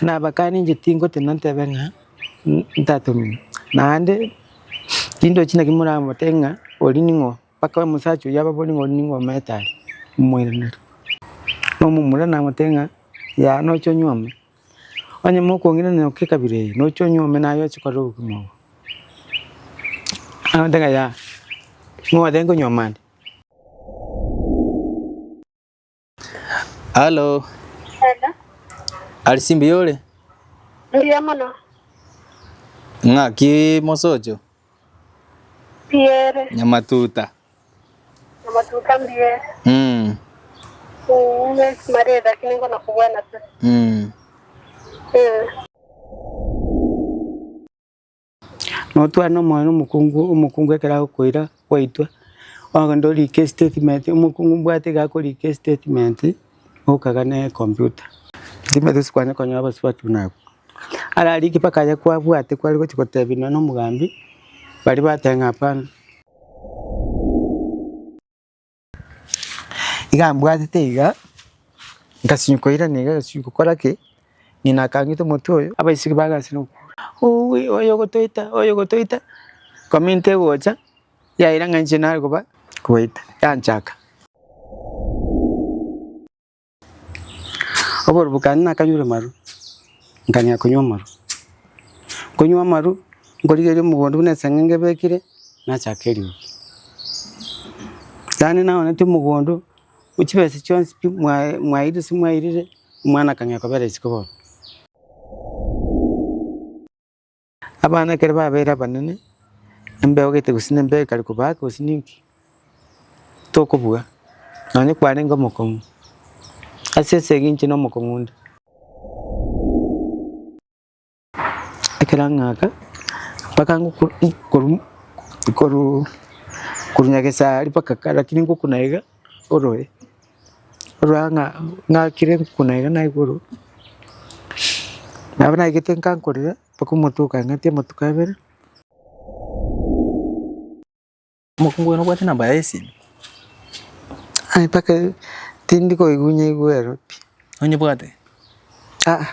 Nabakani inche tingotena ntebe ng'a ntata omino, naende tindochi naki moramotebie ng'a oria ning'o, mpaka omosacha oyio ababori ng'a oria ning'o omanyete aria, momoiranerie. Na omomura namotebie ng'a yaya noche onyuome, onye mokong'irana oka ekabira eye, noche onyuome naye oche korora obogima obo. Agotebi ng'a yaya, ng'o otebia nkonyuoma ande. Halo. Hello. Arisi mbuya ore? Mbuya mono. Ng'aki mosocho? Mbuya ere. Nyamatuta. Nyamatuta mbuya ere. Mm. Mm, marere lakini ngono kobwana tu. Mm. Mm. Notware na omoyo na omokungu, omokungu ekero agokoira gwaitwa, ogende orike estatement, omokungu mbwate iga akorika estatement, okaga na ecomputer. Timanyeti gose kwanya konyora abasubati buna abwo. Ararike mpaka aye kwabwate kware gochia gotebia nonye na omogambi, baria bateba ng'a hapana. Iga ambwatete iga, ngasinywa koirana iga ngasinywa gokora ki, ng'ina akang'ita omotwe oyo, abaiseke bagasira gokura, uuwi oyo ogotoita oyo ogotoita, community egocha, yaira ng'a inche nare koba kobaita, yanchaka. Oborubo kane nakanyure amaru, nkang'ea konywa amaru, konywa amaru, nkorigereria omogondo buna eseng'enge ebekire, nachaka eriogi. Yaani naonete omogondo, chibesa chionsi pi mwa mwairire ase mwairire, omwana akang'ea kobera isiko bono. Abana ekero babeire abanene, embeo gete gose na embeo ekare kobaaka gose ninki, tokobua, nonye kwarenge omokong'u, ase esegi inche na omokong'u onde. Ekero ang'aka, mpaka ngoku korwa korwa korwa Nyagesari mpaka ka lakini ngokuna iga, oroe. Orora ng'a ng'akire nkuna iga na igoro, nabo naigete nkankorera mpaka omotu okang'atia amatuko abere. Omokungu oyo nobwate enamba yaye esimi? Aye mpaka tindi koigwa nyaigwe ero pi. Nonyebwate? Aa,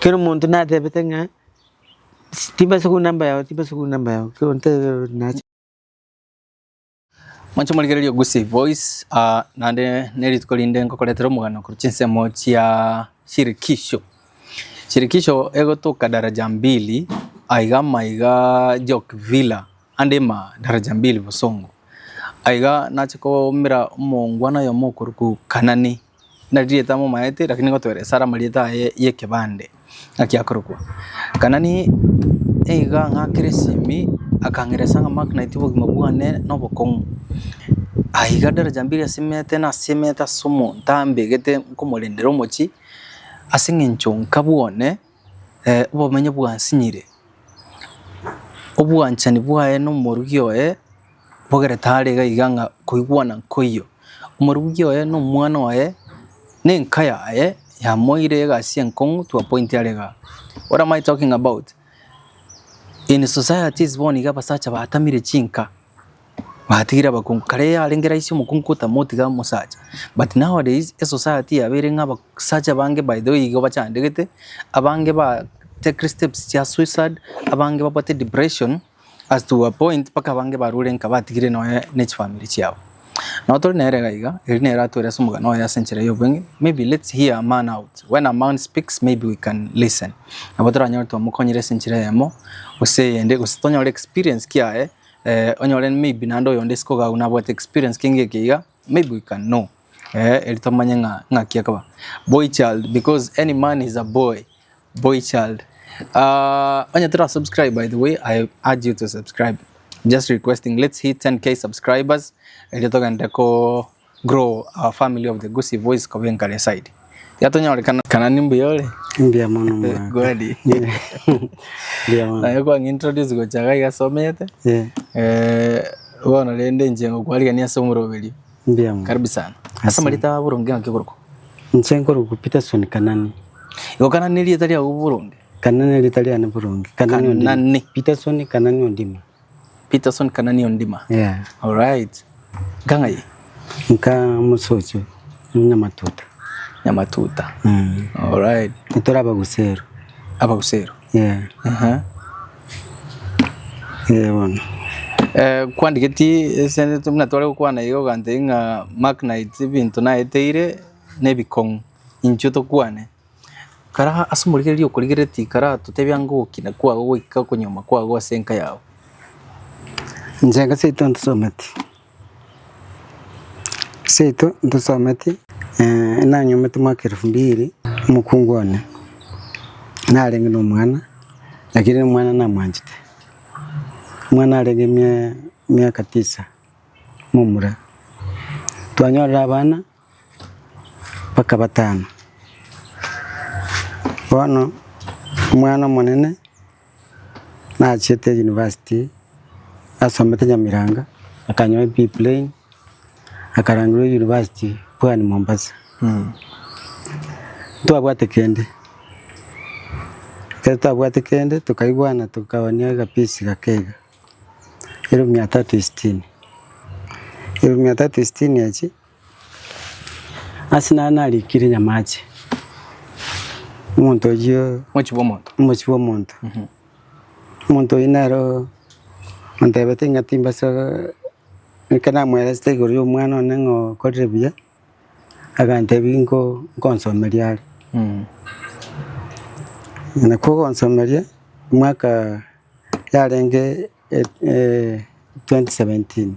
kera omonto natebete ng'a timbasa korwa namba yao timbasa korwa namba yao, kera omonto nache. Mwanche morigererie Gusii Voice, ah, naende ne rituko rinde nkokoretera omogano korwa chinsemo chia Shirikisho. Shirikisho egotoka daraja mbili, aiga amaiga Jok Villa, ande ima daraja mbili Bosongo. Aiga nache koumera omongwana oyomo okorokwa Kanani. Nari rieta momaete lakini ngotoeresa are amarieta aye y'ekebande naki akorokwa. Kanani iga ang'akere esimi akang'eresa ng'a Mark naitwe obogima bwane nobokong'u. Aiga daraja mbiri asimete nasimete ase omonto ambegete nkomorendera omochie ase eng'encho nka bwone obomenyo bwansinyire, obwanchani bwaye na omorugi oye. Bogere tare iga iga ng'a koigwana nkoiyo. Omorugi oye na omwana oye, na enka yaye yamoeire egasi enkong'u to a point are igaa. What am I talking about? In societies bono iga abasacha batamire chinka, batigire abakungu. Kare yarenge rahisi omokungu gotama otiga omosacha, but nowadays esociety yabeire ng'a abasacha abange by the way igo bachandegete, abange ba take steps chia suicide, abange babwate depression. As to a point mpaka abange barure nka batigire nonya ne chifamiri chiabo. Nabo tore nere iga iga, eri nere atwere ase omogano oye ase enchera ya obweng'e, maybe let's hear a man out, when a man speaks maybe we can listen. Nabo toranyore twamokonyire ase enchera eyemo, gose eyende, gose tonyore experience ki aye, onyore maybe naende oyonde isiko iga abwo nabwate experience kenge eke iga, maybe we can know, eri tomanye ng'a ng'aki ekoba. Boy child because any man is a boy. Boy child uh, onye tora subscribe by the way I urge you to subscribe just requesting let's hit 10k subscribers erio togende ko grow our family of the Gusii voice kobe nkare side yatonyorekana kana ni mbuya ore Mbuya mono mwaka. Gweri. Mbuya mono. naye kwang'i introduce gocha iga iga somete Yeah, eh bono rende inche ngokwarigania ase omoroberio mbuya mono. karibu sana ase amarita boronge ng'aki okorokwa Inche nkorokwa Peterson Kanani. Igo Kanani nerieta riago boronge? Kanani nerieta riane boronge. Kanani Ondima. Kanani. Peterson Kanani Ondima. Peterson Kanani Ondima. Yeah. Alright. Nka ng'ai? Nka Mosocho, Nyamatuta. Nyamatuta. Alright. Ntore abagusero. Abagusero. Yeah. Ehe. Eh, bono. Eh, kwandigeti ase buna tware gokwana iga ogantebia ng'a Mark Knight ebinto naeteire na ebikong'u, inchuo tokwane. Kara ase omorigereria okorigereretie kara totebia ng'a ogokina kwago goika okonyoma kwago ase enka yago. Inche nka seito ntosometi, seito ntosometi nanyomete mwaka elfu mbili, omokungu one narenge na omwana, lakini omwana namwanchete, omwana arenge emia emiaka tisa, momura. Twanyorire abana. mpaka batano. Bono omwana omonene nachiete university asomete Nyamiranga, akanyora B plain, akarangerwa university Pwani Mombasa. Ntwabwate kende, ekero twabwate kende tokaigwana tokaonia agapisi gake iga, elfu mia tatu sitini, elfu mia tatu sitini echi. Ase nare narikire nyamache, omonto oyio Omochie bw'omonto. omochie bw'omonto, omonto oyio nere ontebete ng'a timbasa ekero namoeresete igoro ya omwana one ng'a okorire buya, agantebia nko nkonsomeria are. Nakwo ogonsomeria, omwaka yarenge 2017,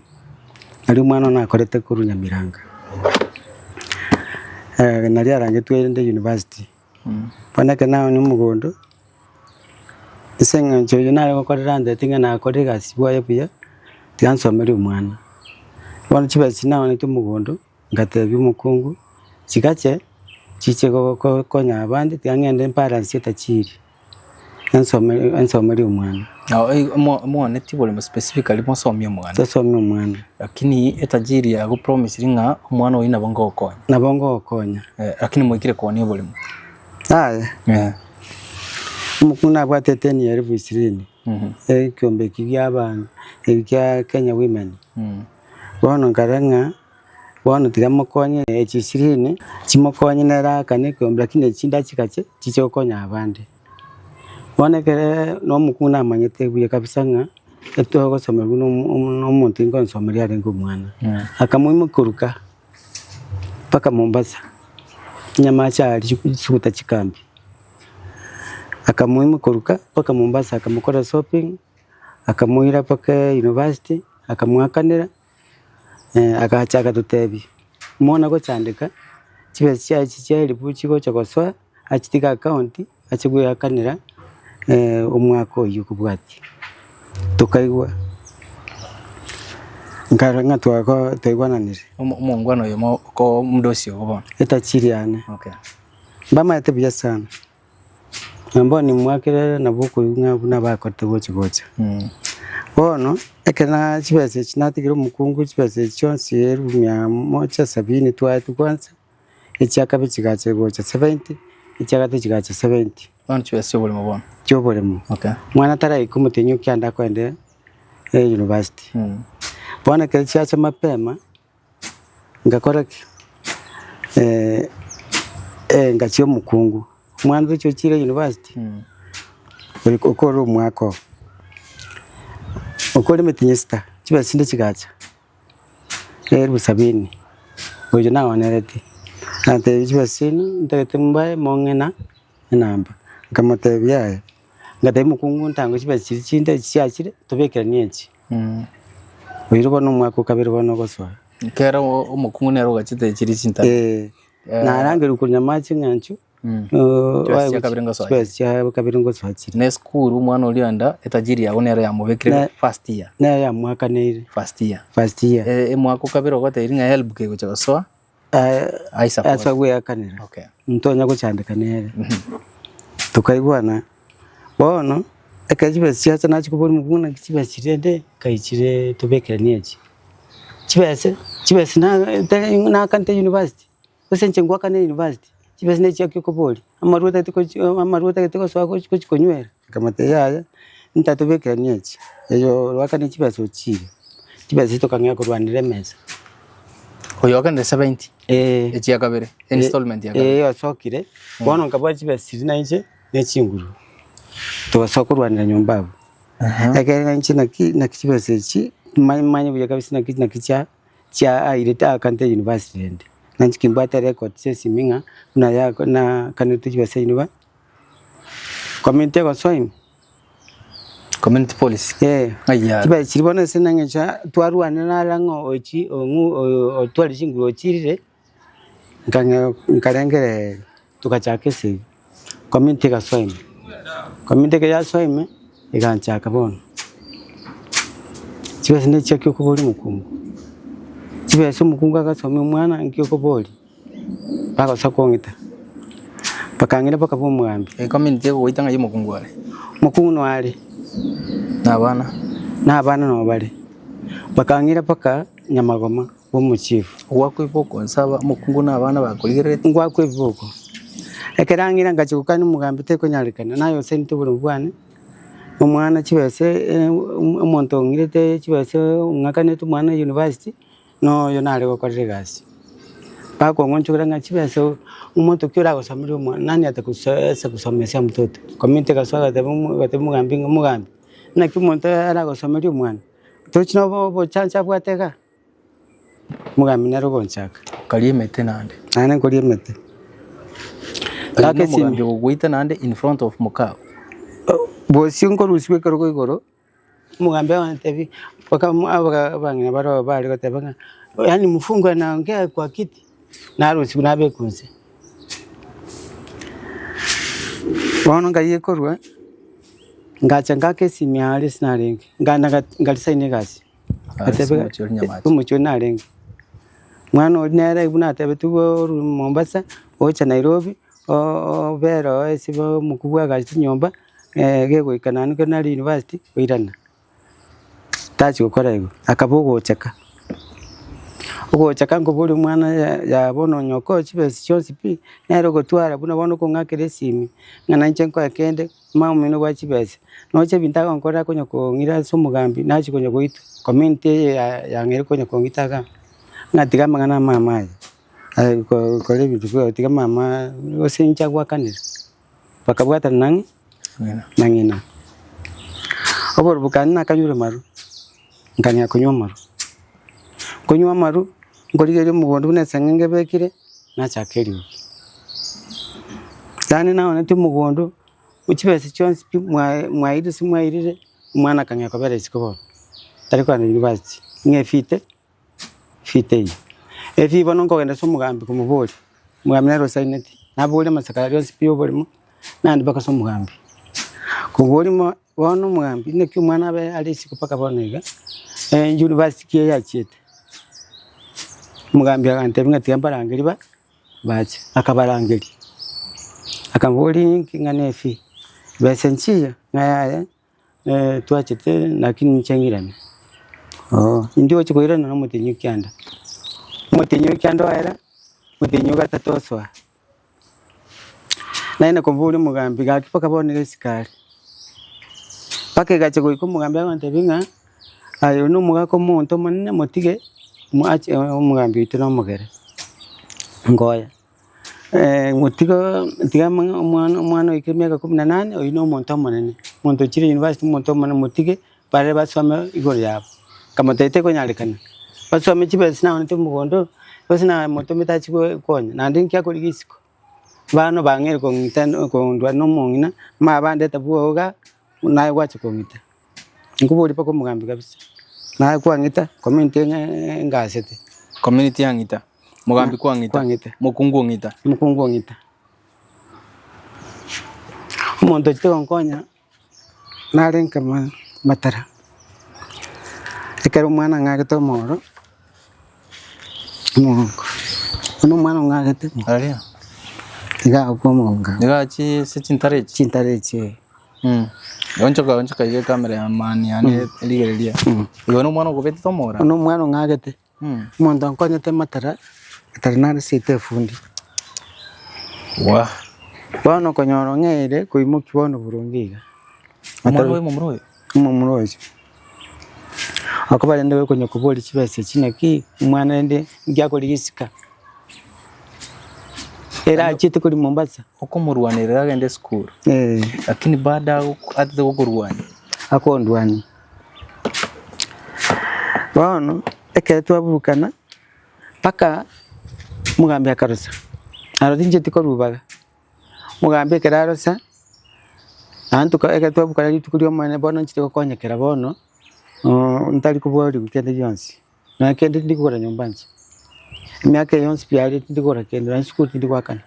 nario omwana one akorete korwa Nyamiranga, nario arangetwe rende university. Bono ekero naonia omogondo, ase eng'encho oyio nare gokorera antebeti ng'a nakorire egasi bwaye buya, tiga nsomerie omwana. Bono chibesa chiria naonetie omogondo, ngatebia omokungu, chigache chiche gokonya abande tiga ng'ende mbalansie etachiri. Ensomeri omwana. Omwaneti oboremo specifically mosomie omwana. Tosomie omwana. Lakini etajiri yago promisiri ng'a omwana oyio nabo ngogokonya. Nabo ngogokonya. Lakini moikire koonia oboremo. Yaya. Omokungu nabwate eteni ya elfu ishirini, ekiombe ekio kia abana, ekio kia Kenya Women. Bono nkarora ng'a bono tiga mokonye echi ishirini, chimokonye nere aakane ekiombe lakini echinde achigache chiche gokonya abande. Bono ekere na omokungu namanyete buya kabisa ng'a etogosomerwa na omo na omonto ingonsomeria arenge omwana, akamoimokia koruka mpaka Mombasa, nyamache aria chisuguta chikambi, akamoimokia koruka mpaka Mombasa akamokora shopping, akamoira mpaka university, akamoakanera. Agacha agatotebia, Omwana gochandeka, chibesa chiaye echi chia elifu chigocha gosoa, achitige account, ache goeakanera omwaka oyio okobwatia. Tokaigwa, nkarora ng'a twako twaigwananire. Omongwana oyomo oko omodosi ogo bono. Etachiri yane. Okay. Mbamaete buya sana. Na bono nimwakere nabo okoigwa ng'a buna bakorete gochi gocha. Bono, ekero na chibesa echi natigire omokungu chibesa echi chionsi elfu mia moja sabini twaetwe kwanza, echia kabere chigacha gocha 70, echia gatato chigacha 70. Bono chibesa chia oboremo bono. Chia oboremo. Okay. Mwana taraika omotienyi okianda akoende university. Bono ekero chiacha mapema. Ngakora ki? Ngachia omokungu, omwana tochia ochire university, oika okore omwaka oo, okore emetienyi esita, chibesa chinde chigacha, elfu sabini, oyo naonereti, nantebia chibesa chiaino ntagete mbae mong'e enamba, nkamotebia yaya, ngatebia omokungu ntango chibesa chiria chinde echi chiachire tobekeranie echi. Oiro bono omwaka o kabere bono ogosoa. Ekero omokungu nere ogachete chiri chintano. Eh, narangerwa korwa Nyamache ng'a inchuo, Chibesa chia kabere ngosoa chibesa chia kabere ngosoa chire. Na esukuru omwana oria enda etajiri yago nere yamobekire Ne- first year. Nere yamwakaneire First year. first year. Eh, omwaka o kabere ogotebirie ng'a helb kegocha gosoa, I support. Ase ogweakanera, Okay. ntonya gochandeka nere. Tokaigwana, bono ekero chibesa chiacha nachia koboria omokungu naki chibesa chiria rende nkai chire tobekeranie echi. Chibesa, chibesa na tari nakanete university, gose inche ngwakane university, chibesa ne chiaki okoboria, amarwa otagete gochi amarwa otagete gosoa gochi gochi konywera. Nkamotebia yaya, ntatobekeranie echi, eyo oakane chibesa ochiire, chibesa echi tokang'ea korwanera emesa. Oyo ogenderere 70 Eh. echi ya kabere, installment ya kabere. Eh, osokire, bono nkabwata chibesa chiria nainche ne chinguru, togasoa korwanera nyomba abwo. Ekere inche naki naki chibesa echi, manye manye buya kabisa naki naki chia chia airete akante university rende. Nainche kimbwate records chia esimi ng'a buna yako naakanete chibesa university, community egosoa ime. Community police. Eh, Ng'ai yare? chibesa chiria bono ase eng'encho twarwanire nare ng'a ochi ong'u otware chinguru ochirire, nkang'ea nkarengereria togachaka esegi, community egasoa ime, community ekero yasoa ime, eganchaka bono. Chibesa na echiaki okoboria omokungu, chibesa omokungu agasomia omwana nki okoboria, bagosa kong'ita, bakang'ira mpaka bwa omogambi. Ecommunity egogoita ng'ai omokungu are? Omokungu noyo are. Na abana? Na abana nabo bare, bakang'ira mpaka nyamagoma bwa omochifu. Ogwakwa ebiboko inse aba omokungu na abana bakorigereretie? Ngwakwa ebiboko, ekero ang'ira ngachia gokania omogambi tekonyarekana, naye osainete oboremo bwane, omwana chibesa omonto ong'irete chibesa ong'akanete omwana university. Noyo nare gokorera egasi, bakong'onchokera ng'a chibesa omonto ki oragosomeria omwana, nani atakusoesa kusomesha mtoto? Community egasoa egateba omo egatebia omogambi ng'a omogambi, naki omonto aragosomeria omwana, tochi na obo obochancha abwate igaa? Omogambi nere ogonchaka. Okaria emete naende. Naende nkoria emete. Oyio Gaka esimi. nomogambi ogogoita naende in front of mokao. Bosio nkorusiwa ekerogo igoro. Omogambi agontebia, abang'ina baroo bare goteba ng'a yaani mfungwa anaongea kwa kiti, narusiwe nabekwa inse. Bono nkaiyia korwa, ngacha ngaka esimi aria ase narenge, nkarisaina egasi. Ase omochie oria Nyamache. Omochie oria narenge. Mwana oria nere buna atebetigwe orwa Mombasa, ocha Nairobi, obere oo ase omokubwa agacha chinyomba. Gegoika naende kero nare university, oirana, tachia gokora igo, akaba ogochaka, ogochaka nkoboria omwana ya ya bono nyoko chibesa chionsi pi, nere ogotwara buna bono okong'akera esimi, ng'a nainche nkoe kende, mama omino obwate chibesa, noche ebinto agonkorera akonya kong'ira ase omogambi, nachia konya goitwa, community eye ya yang'eire konya kong'ita igaa, ng'a tiga amang'ana a mama aya, aye ko kora ebinto bwao tiga mama gose inche agoakanere. Bakabwatana na ng'ina na ng'ina. Oborubo kane nakanyure maru, nkang'ea konywa amaru. Konywa amaru, nkorigereria omogondo buna eseng'enge ebekire, nachaka eriogi. Yaani naonete omogondo, chibesa chionsi pi mwa mwairire ase mwairire, omwana akang'ea kobera isiko bono, tari kogenda university, ng'a efite. Efiti eyio. Efiti bono nkogenda ase omogambi komoboria, omogambi nere osaineti, naboria amasakara aria onsi pi ya oborimo, naende mpaka ase omogambi. Koboria mo bono omogambi naki omwana abe are isiko mpaka bono iga, university ki eye achiete. Omogambi agantebia ng'a tiga mbarangerie ba bache, akabarangeria, akamboria inki ng'a ne efee, besa nchiyo, ng'a yaya. Twachete lakini inche ng'irane, oo intwe gochia koirana na omotienyi o kianda, omotienyi o kianda oera, omotienyi o gatato osoa. Naende koboria omogambi gaki mpaka bono nigo esikari, mpaka egacha goika omogambi agontebia ng'a aye oyio na omogaka omonto omonene motige mwache omogambi oito na omogere, nkoya. Gotiga tiga omwana omwana oikire emiaka kumi na nane, oyio na omonto omonene, omonto ochire university omonto omonene motige bare basome igoro yabo. Nkamotebia tekonyarekana, basome chibesa naonete omogondo, gose namotomete achie gokonya, naende nki akorigia isiko, abana bang'eire kong'ita kondwa na omong'ina, mama bandete bwoga, naye gwacha kong'ita. Nkoboria mpaka omogambi kabisa, naye kwang'ita community engasete. Community yang'ita, mogambi kwang'ita, Kwang'ita. mokungu ong'ita. Omokungu ong'ita. Omonto ochete gonkonya, nare nkama matara, ekero omwana ang'agete omoro, omogongo, bono omwana ong'agete, Aria. iga agokwa omogongo. Nigo achie ase chintaro echi. Chintaro echi eh. Onchoka onchoka iga ekamera ya mani yane erigereria. Igo na omwana okobetete omora. Bono omwana ong'agete. Omonto ankonyete matara, matara nare seito efundi. Wah. Bono okonyora ong'eire koimokia bono boronge iga. Omwana oyo omomura oyo? Omomura oyo. Okoba rende gokonya koboria chibesa echi naki, omwana rende nki akorigisika, ere achiete koria Mombasa. Okomorwanerera agende esukuru, Eh. lakini bado ago atete gokorwania. Akondwania. Bono, ekero twaburukana, mpaka omogambi akarosa, aro tincheti korubaga. Omogambi ekero arosa, naende toka ekero twabukana rituko ria omonene bono nchire gokonyekera bono, ntari koborigwa kende gionsi, nonya kende tindi kogora nyomba inche. Emiaka eye yonsi pi aria tindi kogora kende, nonya esukuru tindi goakana.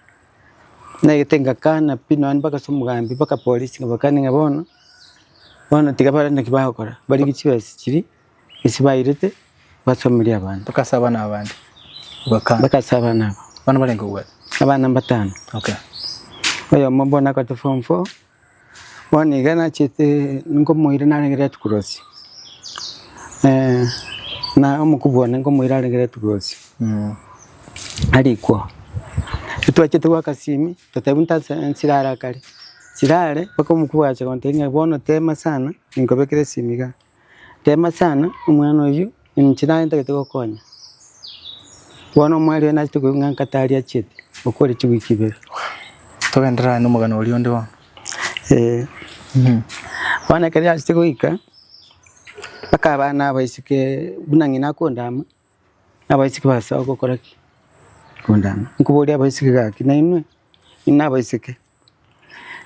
Naigete ngakana pi nonya mpaka ase omogambi mpaka polisi nkabakania ng'a bono, bono tiga bare naki bagokora, barigie chibesa chiria ase bairete basomerie abana. Mpaka ase abana abande ogakana. Mpaka ase abana aba. Abana barenge obwate? Abana mbatano. Okay. Oyomo bono agote form four, bono iga nachete nkomoira narenge Red Cross, na omokubwa one nkomoira arenge Red Cross, arikwo. Etwachete goaka simi, totebiwa ntase nsirare akare, sirare mpaka omokubwa agacha gontebia ng'a bono tema sana, ninkobekere esimi igaa. Tema sana omwana oyio, inche naye ntagete gokonya. Bono omwari oye nachete koigwa ng'a nkatari achiete, okore chiwiki ibere. Togenderere na omogano oria onde bono. Eh, bono ekero yachete goika, mpaka abana abaiseke buna ng'ina akondama, abaiseke basoa gokora ki? Kondama. Nkoboria abaiseke gaki nainwe, inwe nabaiseke.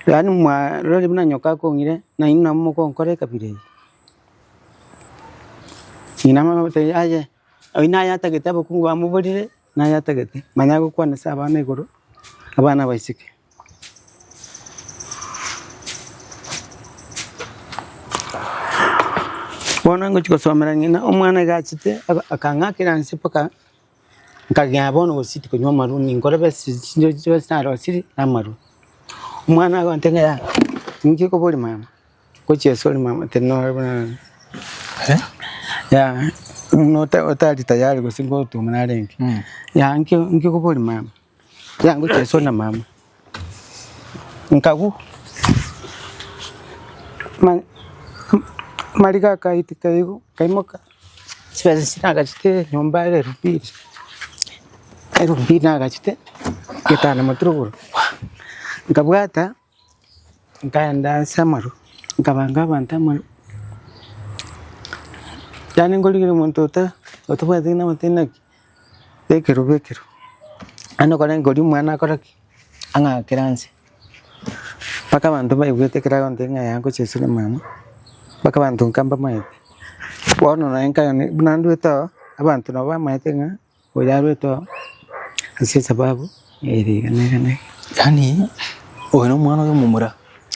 Yaani mwarorire buna nyoka akong'ire, na inwe nabo mogonkora ekabira eye. Ng'ina amotebia aye, oyio naye atagete abakungu bamoborire, naye atagete, manya agokwana ase abana igoro, abana abaiseke. Bono ngochia gosomera ng'ina, omwana iga achete akang'akera nse mpaka. Nkagenda bono gose tikonywa amarwa, ninkore besa chibesa narosirie na amarwa. Omwana agontebia ng'a yaya, ninki okoboria mama? Gochia ase ore mama tenena buna yaya buna otari tayari gose ngotuma narenge, yaya nki nki okoboria mama? Yaya ngochia ase ore na mama. Nkagwa, amariga akaitika igo, nkaimoka. Chibesa chiria nagachete nyomba ere elfu mbili, elfu mbili nagachete getanda motwe rogoro, nkabwata nkaenda ase amarwa, nkabanga abanto amarwa, yaani nkorigereria omonto ota otabwati ng'a namotebie naki, bekerwa bekerwa, yaani okore nkoria omwana akore ki, ang'akere anse. Mpaka abanto mbaigwete ekero agontebia ng'a yaya ngochia ase mama, mpaka abanto nka mbamaete. Bono naye nkagenda buna ndwete oo, abanto nabo bamaete ng'a oyo arwete oo ase esababu ere iga na iga na iga. Yaani oyo na omwana oyo omomura?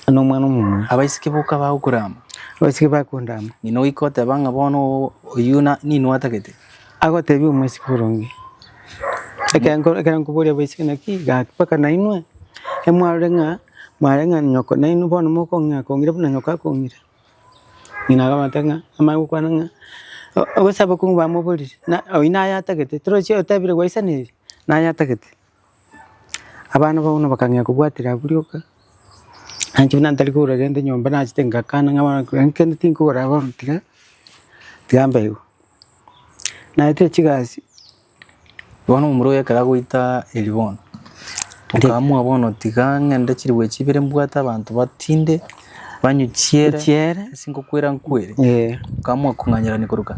Na omwana omomura. Abaiseke boka bagokorama? Abaiseke bakondama. Ng'ina oika oteba ng'a bono oyio na ninwe atagete? Agotebia omoiseke boronge, ekero nkoboria abaiseke naki gaki mpaka nainwe, emwarore ng'a mware ng'a nyoko nainwe bono mokong'ira kong'ira buna nyoko akong'ira. Ng'ina akabatebia ng'a amanye gokwana ng'a gose abakungu bamoborire na oyio naye atagete torochi otebire gwaisaneire naye atagete. Abana bono bakang'ea kobwatera abwo rioka, nainche buna ntari kogora gento nyomba nachete ngakana ng'a bono kende tinkogora bono tiga tiga mbe igo. Naetire chigasi. Bono omomura oyo ekero agoita erio bono, okaamua bono tiga ng'ende chiribu echi ibere mbwate abanto batinde, banywe chiere, Chiere. ase ngokwera nkwere, Eh. okaamua kong'anyerania koruka.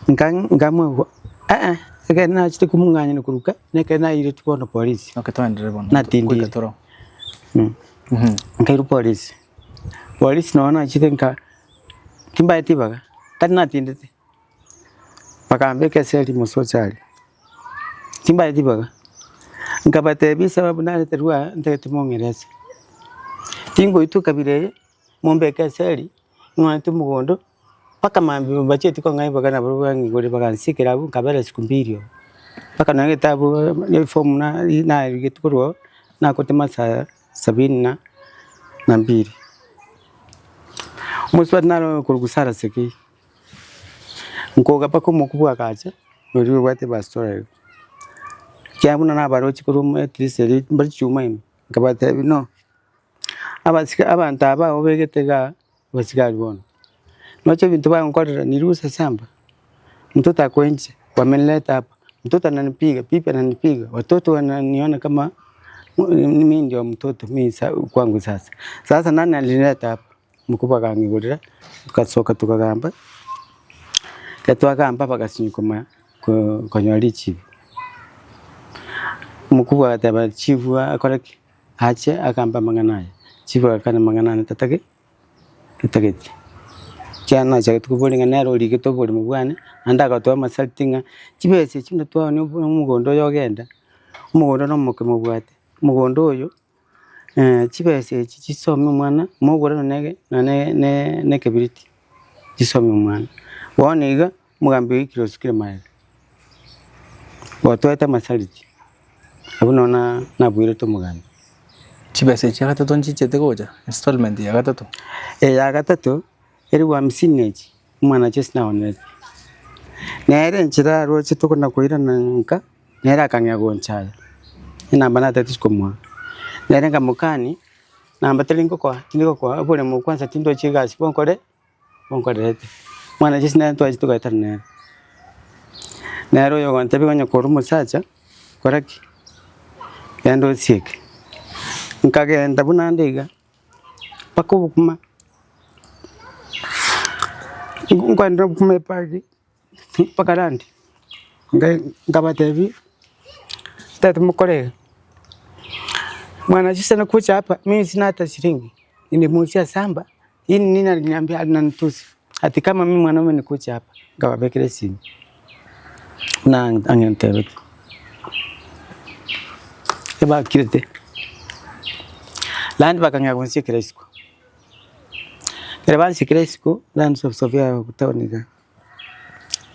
Nka nkaamua go eh ekero nachete komong'anyerania koruka, na ekero nairetwe bono polisi. Okay toenderere bono, Natindire. goika toro. Nkairwa polisi, polisi nabo nachete nka timbaeti ribaga, tari natindete. Bakambeka esegi mosocho aria, timbaeti ribaga, nkabatebia esababu nareterwe aa ntagete mong'ere ase. Tingoitwa ekabira eye, mombeke esegi, ng'wate omogondo, mpaka mambia mbachieti kong'a ribaga nabo bang'igorire bagansiekera abwo nkabera siku mbili oo. Mpaka nonye egetabu na efomu na narigetwe korwa oo, nakote masaa sabini na na mbili. Omosubati naro okorokwa Sarah Sekei. Nkoga mpaka omokubwa agacha, oria obwate ebastora iga. Ekiagera buna nabaroche korwa omo edirisa eria mbare chichuma ime, nkabatebia no, abasike abanto aba obegete igaa, abasigari bono, noche ebinto bagonkorera nirusa samba. Mtoto ako nje, wamenileta hapa, mtoto ananipiga, bibi ananipiga, watoto wananiona kama mimi ndio mtoto mimi kwangu sasa. Sasa nani alinileta hapa? Mkubwa akang'igorera, tukasoka tukagamba, ekero twagamba bagasinywa koma konyora richibu. Mkubwa agateba chifu akore ki? Ache agambe amang'ana aya. Chifu agakana amang'ana ane tatake tatageti. Ekiagera nachagete koboria ng'a nere origete oboremo bwane, naende agatoa amasharti ng'a chibesa echi buna twaonia omogondo oyo ogenda, omogondo na omoke mobwate, omogondo oyo chibesa echi chisomie omwana, mogore nonye nonye na ekebiriti, chisomie omwana. Bono iga, omogambi oikire osukire magega, otoete amasharti, abwo nonye na nabuirete omogambi. Chibesa echi chia gatato nchichete gocha, installment ya gatato. Eya gatato, eribu hamsini echi, omwana oche ase naonerete. Nere enchera aroche tokona koirana nka, nere akang'ea gonchaya, enamba natagete komoa, nere nkamokani, namba tari ngokoa, tindi gokoa oboremo kwanza tindochi egasi bonkore, bonkorerete. Omwana oche ase nere twachia togaetana nere. Nere oyo ogontebia onye kore omosacha, kora ki? Genda osieke. Nkagenda buna ande iga. Mpaka obokima, nkoenda obokima epaki mpaka randi, nkabatebia tari mokore iga, mwana sisi nakuja hapa mimi sina hata shilingi, nilimuuzia shamba hii ni nini aliniambia alinanitusi ati kama mimi mwanaume nikuje hapa, nkababekera esimi buna ang'entebeti, ebakirete. Naende bakang'ea gonsiekera isiko, ekero bansiekera isiko, naende Sofia town igaa,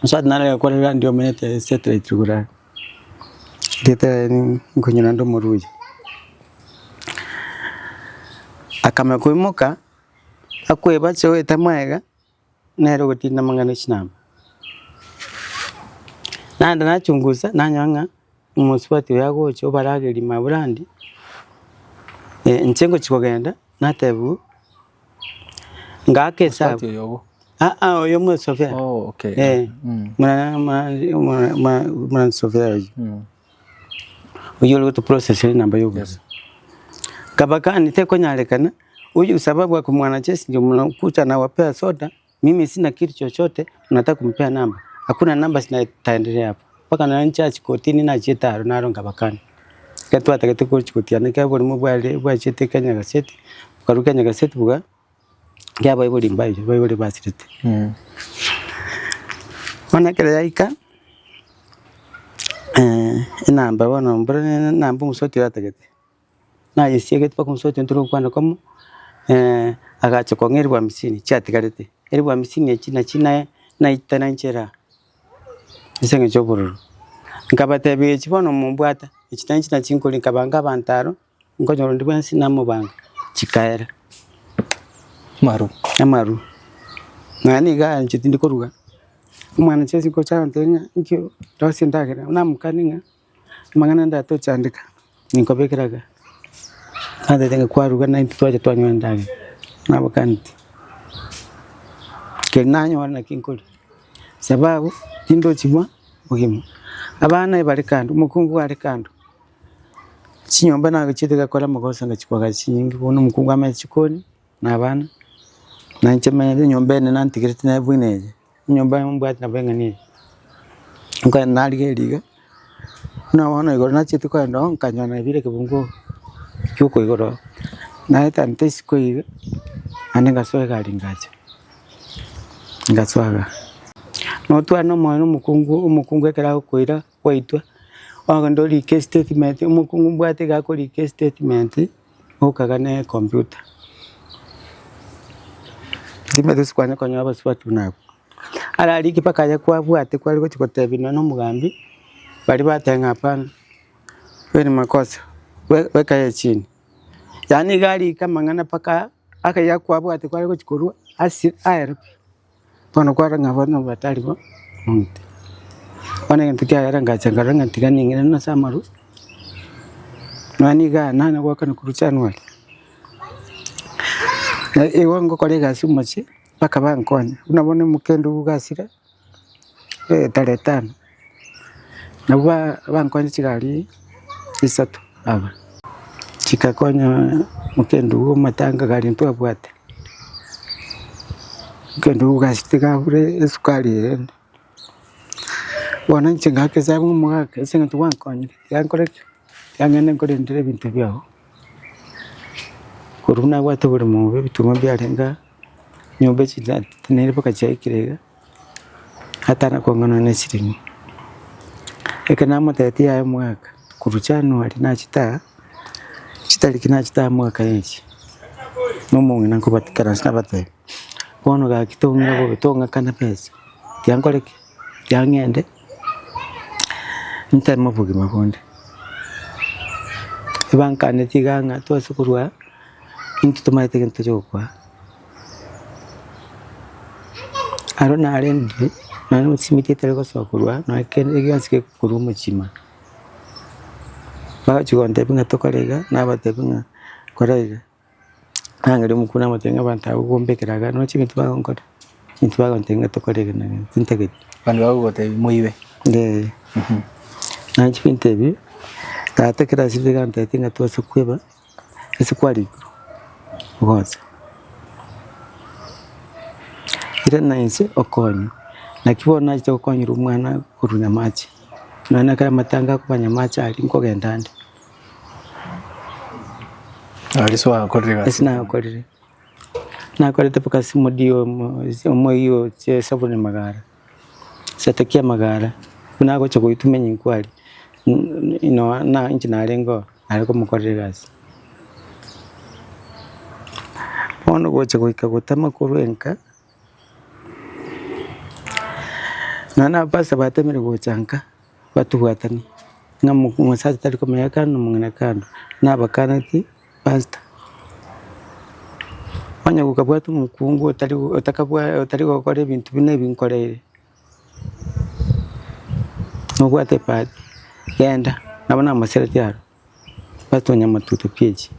mosubati nare okorera randi omanyete satellite igoro aria, rieta riaye nkonyora nde omoruya. Akamanya koimoka, akoebacha oeta magega. Nere ogotinda amang'ana e chinamba. Naende nachungusa, nanyora ng'a omosubati oyo agocha obarageria maburandi, inche ngochia kogenda, natebiwa, ngaaka esabu, Mosubati oyo obo? aa oyo omosofia, Oh, okay. eh, mwana sofia oyio. Oyio ore gotoprocessera enamba ya obosa. Nkabakani tekonyarekana, huyu sababu ako mwanajeshi ndio mnakuja nawapea soda, mimi sina kitu chochote, mnataka kumpea namba. Hakuna namba zitaendelea hapo. Mpaka na nchache kotini nachiete aro naro nkabakani. Ekero twatagete gochia gotiana ekero oborimo bware bwachete Kenya Gazette, bokarwa Kenya Gazette boka ekiagera abaibori mbaye abaibori basirete. Bono ekero yaika. Enamba bono mboro enamba omosubati oyo atagete, nayesiegete mpaka omosubati oyo ntore gokwana komo, agacha kong'a elfu hamsini chiatigarete, elfu hamsini echi nachi naye naitana nchera ase eng'encho ya obororo. Nkabatebia echi bono mombwata, echi nainche nachi nkoria nkabanga abanto aro, nkonyora onde bwensi namobanga, chikaera. Amaru. Amaru, nonya nigo inche tindi koruga, omwana inche ase ngocha gontebia ng'a inki rosia endagera, namokania ng'a amang'ana ande atochandeka, ninkobekera iga, natebete ng'a kwaruga naintwe twacha twanyora endagera, nabakaneti. Keri nanyora naki nkoria, sababu tindochi bwa bogima, abana ebare kando, omokungu are kando. Chinyomba nagochiete gakora amagoso ngachia koagacha chinyinge bono omokungu amanye chikoni na abana, na inche manyete enyomba ene nantigerete naye buna eye, enyomba mbwate nabo eng'ana eye. Nkaenda narigereria iga, buna bono igoro nachiete kogenda oo nkanyora nabeire ekebunguo kia okoigora oo, naetanete isiko iga, naende ngasoa egari ngacha, ngasoa igaa. Notware na omoyo na omokungu, omokungu ekero agokoira. gwaitwa, ogende orike estatement, omokungu mbwate iga akorika estatement, okaga ne ecomputer. Timanyeti gose kwanya konyora abasubati buna abwo. Ararike mpaka aye kwabwate kware gochia gotebia nonya na omogambi, baria bateba ng'a hapana, huyo ni makosa, weka yeye chini. Yaani iga arike amang'ana mpaka akaiga kwabwate kware gochia korwa ase aye pi. Bono kwarora ng'a bono batari bo omonto. Bono egento kiagera ngacha nkarora ng'a tiga ning'irane ase amaru, nonya niga nanya goakana korwa January. Na igo ngokora egasi omochie mpaka bankonya, buna bono omokendo ogasire. Tarehe tano, nabwo ba bankonya chigari isato aba, chikakonya mokendugu amatanga gari ntwabwate, mokendugu gasi tigabure esukari ere ende. Bono inche ngaka esabu ng'a omogaka ase eng'encho gwankonyire, tiga nkore ki? Tiga ng'ende nkorendere ebinto biago, korwa buna nabwate oboremo obo ebituma mbiarenge aa, nyomba echi nere mpaka chiaikire iga. Atana kong'ana ne chiringi. Ekero namotebetie yaya omwaka, korwa January nachete aa, chitariki nachete aa mwaka echi, na omong'ina nkobatikana ase nabatebia, bono gaki tong'ira bobe tong'akana besa, tiga nkore ki? Tiga ng'ende nteme obogima bonde. Ebankanetie iga ng'a twase korwa aa, intwe tomaete egento togokoa. Aro narendire, nonye osimiti etari gosoa korwa aa, nonye kende gionsi gekorwa omochie ime. Bagachia gontebia ng'a tokore iga, nabatebia ng'a kora iga, nang'eria omokuu namotebia ng'a abanto abwo gombekera iga noche ebinto bagonkora, ebinto bagontebia ng'a tokore iga na iga, tintageti. Abanto bagogotebia moibe. Eeh, nainche ebinto ebi, tata ekero asirire iga antebetie ng'a twase kweba. Ase kwarikirwe gocha, irana inse okonywe, naki bono nachete gokonyera omwana korwa Nyamache, nonya ekero amatanga akoba Nyamache aria nkogenda ande. Aria ase gwakorire egasi. Ase nakorire, nakorete mpaka ase omodio omo omoyio oche esabuni magara, sete kia amagara, buna agocha goitumia nyinkwaria, nonya na inche narenge oo. Nare komokorera egasi. Bono gocha goika gotama korwa enka, nonya na abapastor batemire gocha nka, batobwatani, ng'a mo omosacha tari komenya kando na omong'ina kando, nabakaneti pastor. Onye gokabwata omokungu otari otakabwa otari gokora ebinto buna ebi nkoreire. Nobwate ebahati, genda, nabo namoseretie aro, pastor onyamatuto PH.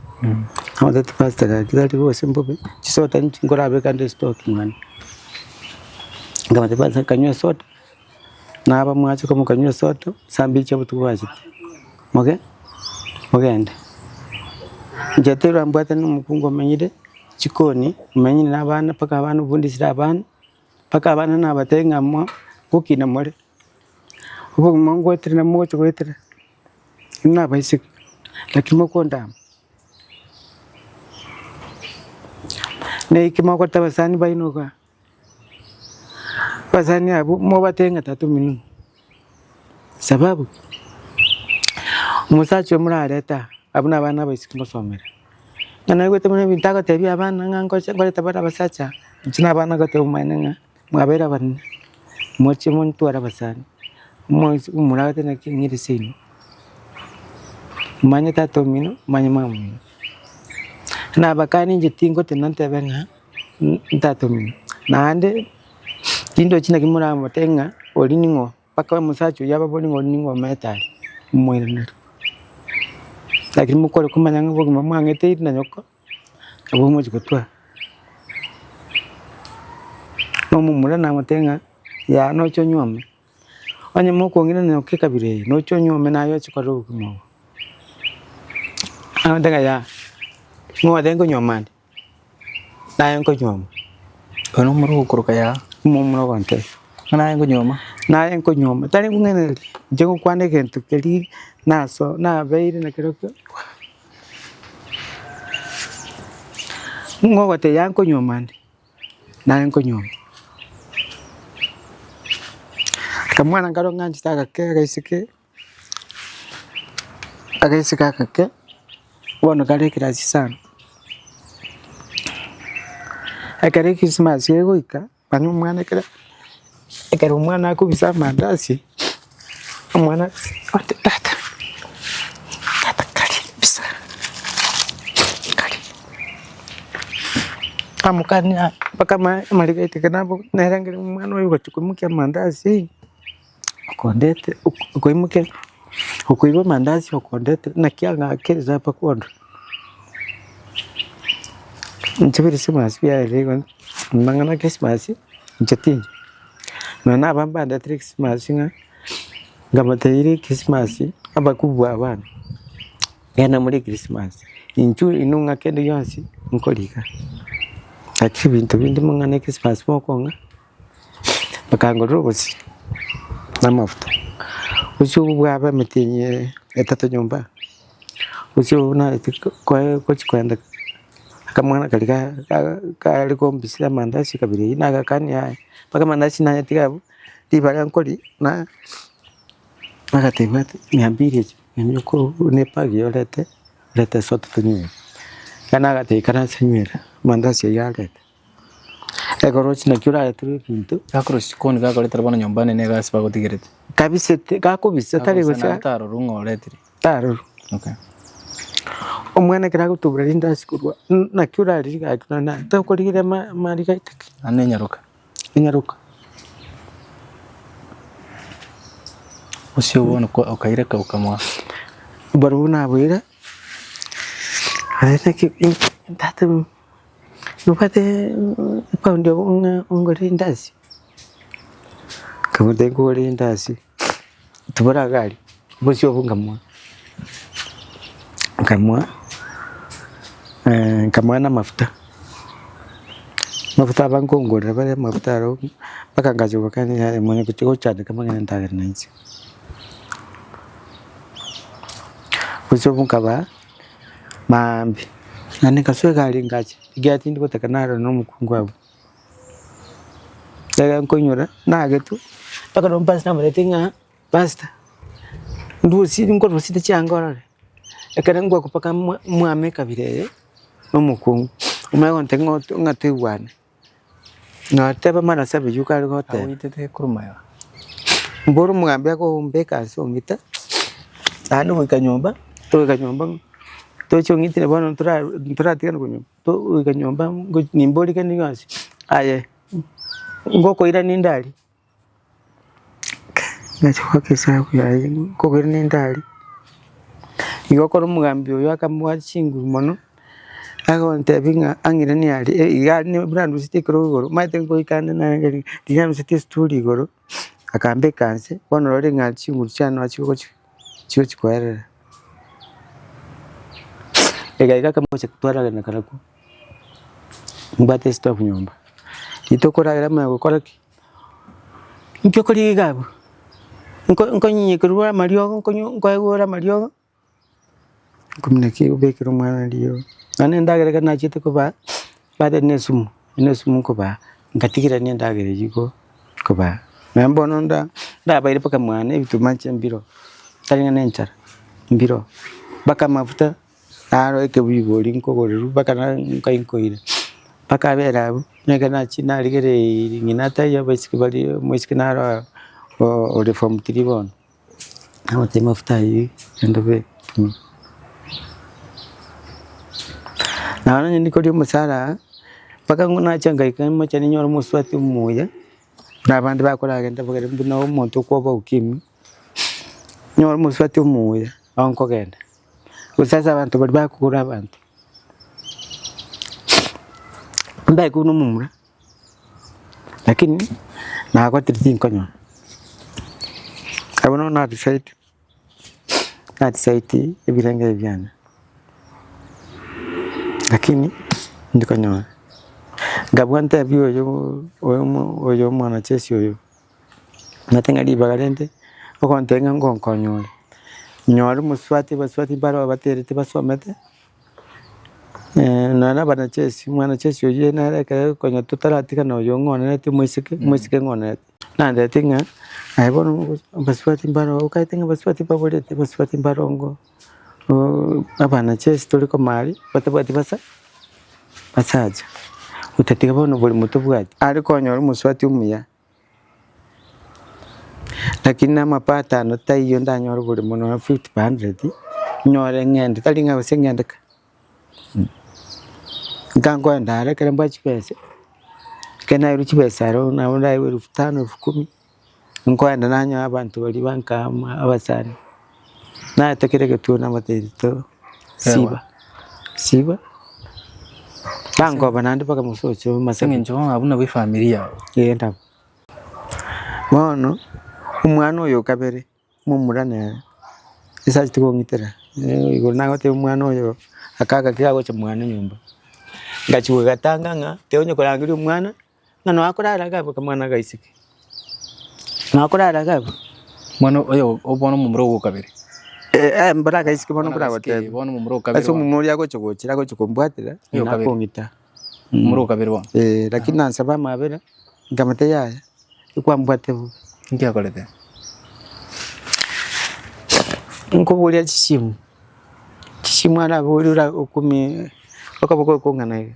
Namotebia pastor gaki tari gose mbobe, chisoda inche nkorabeka nde estoki mwane. Nkamotebia pastor kanywa esoda, naba mwacha komokanywa esoda, saa mbiri chia obotuko bwachete, moge mogende. Inche teri mbwate na omokungu omenyire chikoni, omenyire na abana mpaka abana obundisire abana. Mpaka abana nabatebie ng'a mo gokina more, obogima ngoetera na mogocha goetera, inwe nabaiseke, lakini mokondama. Na eki mokoreta abasani baino igaa, abasani abwo mobatebie ng'a tata omino ng'o, sababu ki? Omosacha oyo morarete aa, abwo na abana abaiseke mosomere. Ng'a naigwete buna ebinto agotebia abana ng'a ngocha nkoreta bare abasacha, inche na abana ngoteba omonene ng'a mwabere abanene, moche montware abasani, omoisi omomura agote naki ng'ire seino, manye tata omino, manye mama omino. Nabakani inche tingotena ntebe ng'a tata omino, naende tindochi naki moramotebie ng'a oria ning'o. Mpaka omosacha oyio ababori ng'a oria ning'o omanyete are, omoiraneri. Lakini mokore komanya ng'a obogima mwang'eteire na nyoko, nabwo mochia gotwara. Na omomura namotebia ng'a yaya noche onyuome, onye mokong'ina na nyoko ekabira eye, noche onyuome naye oche korora obogima obo. Namotebia ng'a yaya, ng'o otebia nkonyuoma ande? Naye nkonyuoma. Oyo nomomura ogokoroka yaa. Omomura ogontebia. Ng'a naye nkonyuoma. Naye nkonyuoma, tari nkong'ainereria, inche ngokwana egento keria naso nabeire nakerokio, ng'o ogotebia yaya nkonyuoma ande, naye nkonyuoma. Akamwana nkaro ng'anchete agake agaiseke. Agaiseke agake, bono kare ekerasi sana. Ekero ekrisimasi egoika, manya omwana ekero ekero omwana akobisa amandasi, omwana ati tata, tata karia bisa, karia. Amokania mpaka ama amariga aiteke nabo nere omwana oyo ogochia koimokia amandasi. Okondete okoimokia okoiba amandasi okondete naki ang'akerire apa kwondo. Inche Christmas biaerire igo amang'ana a Christmas inche tinche. Nonya na abambe bandetire Christmas ng'a nkabatebirie Christmas abakubwa abana, genda more Christmas, inchuo inwe ng'a kende gionsi nkoriga. Lakini ebinto binde mong'ana Christmas mokong'a, bakangorera obosie na amafuta, obosie obwo bwaba emetienyi etato nyomba, obosie obwo naete koe gochi koenda akamwana karia ga kare kombisera amandasi kabere eywo nagakania yaya, mpaka amandasi nayatiga abwo, ribaga nkoria na agateba ati mia mbili echi na epagi orete, orete esoda tonywere. Ekero nagatebia ikaransa nywere amandasi aywo arete. Ekero roche naki orareterwe ebinto. Gakorwa chikoni gakoretera bono nyomba nene egasi bagotigerete. Kabisete, gakobisa tari Gakobisa gose naende tarorwa ng'a oretire. Tarorwa. Okay. Omwana ekero agotubora rindasi korwa naki oraririe gaki nonye na tokorigereria amariga aiteke. Naende enyaroka. Enyaroka. Osio bono okaireka okamoa. Barobwo naboira, tata Nobwate epaundi ng'a ongore rindasi? Nkamotebia nkogore rindasi, tibora iga aria, obosio obwo nkamoa, nkamoa nkamoa na amafuta, amafuta aba nkongorera bare amafuta aro mpaka ngacha gokania yaya manya gochia gochandeka amang'ana endagera na inche. Obosio obwo nkabaa. Maambia, naende nkasoa egari ngacha, ekiagera tindi gotaka narore na omokungu abwo. Ekero nkoinyora nagetwe, mpaka na omopastor namotebetie ng'a pastor, ndusie nkorusiete chianga orore, ekero ngwakwa mpaka mwa mwame ekabira eye na omokungu, omanye gontebia ng'a ng'a toigwane. Nateba mara ase abayuo kare goteba. Agoitete korwa magega. Mboro omogambi akombeka ase ong'ita, naende goika nyomba, togoika nyomba toche ong'itire bono ntora ntoratigana korwa nyomba, togoika nyomba nimborie kende gionsi, aye ngokoirania inde aria. Nacha goaka esabu yaye nkokoirania inde aria. Igo ekero omogambi oyo akamoa chinguru mono, agontebia ng'a ang'iranie aria iga aria buna anduseti ekerogo igoro, omanyete ngoika ande narenge riria anduseti esituri igoro, akambeka nse, bono rore ng'a chinguru chiane noo chigochi chigochi koerera. Egaiga akamocha twaragera nakarabwo, mbwate esitofu nyomba, rituko okoragera omanye gokora ki. Inki okorigia iga abwo? Nko nkonyenyekerwa amariogo nkonyu nkoegwa ore amariogo, nkomanya naki obekere omwana riogo. Naende endagera ekero nachete kobaa, bateba na esumu, na esumu nkobaa, nkatigerania endagera eywo igo kobaa. Naende bono nda ndabaire mpaka mwane ebituma inche mbiro, tari ng'a na enchara, mbiro, mpaka amafuta. Naro ekebuibori nkogorerwa mpaka na nkai nkoira, mpaka abere abwo, neke nachia narigereirie ng'ina taiyo abaiseke baria omoiseke naro aa ore form three bono, namotebia mafuta ayio genda obeke tumia. Naende onye ndikoria omosara aa, mpaka nachia nkaika mochie ninyore omosubati omuya, buna abande bakoragenda bagere buna omonto okwoba ukimwi, nyore omosubati omuya nabo nkogenda. Gose ase abanto baria bakogora abanto, mbae buna omomura, lakini nagotire tinkonyora. Abwo nabo na decide, na decide ebirenge ebi biane, lakini ndikonyora. Nkabua ntebie oyo oyomo oyo omwanajeshi oyo. Omanyete ng'a ribaga rende, ogontebia ng'a ngonkonya ore, nyore omosubati abasubati mbare baterete basomete, nonya na abanajeshi, omwanajeshi oyio nere ekero konya totaratigana oyo ng'onereti omoiseke, omoiseke ng'onereti. Nantebeti ng'a aye bono abasubati mbare okaete ng'a abasubati mbaborete, abasubati mbarongo abanajeshi tore komaaria batabwati basa basacha, otatiga bono oborimo tobwati. Are konyora omosubati omuya. Lakini na amapatano taiyo ndanyore oboremo nonya fifty per hundred, nyore ng'ende tari ng'a gose ng'ende ka, nkankoenda are ekero mbwate chibesa, ekero nairwe chibesa aro nabo ndaegwe elfu tano elfu kumi, nkoenda nanyora abanto baria bankama abasani, naete kera egetuo nabatebirie to siba, siba, bankoba naende mpaka mosocho Ase masaba. eng'encho bono abwo nabwo efamiri yao. Ee nabo. Bono, omwana oyo okabere, momura nere, ase achete kong'itera, igoro nagotebia omwana oyo aka gaki gagocha mwane nyomba, ngachia gogatanga ng'a tiga onye korangeria omwana, ng'a nonya akorara iga abwo akamwana gaiseke, nonya akorara iga abwo. Bono oyo bono omomura ogo okabere. Eh, mbora agaiseke bono nkoragotebia. Bono omomura okabere Ase omomura oria agocha gochera agocha kombwatera, Oyo okabere. nakong'ita. Omomura okabere bono. Eh, lakini nansaba amabera, nkamotebia yaya, ekwambwate bobe. Inki akorete? Nkoboria chisimu, chisimu araborie ora okumie okoboko okong'ana iga.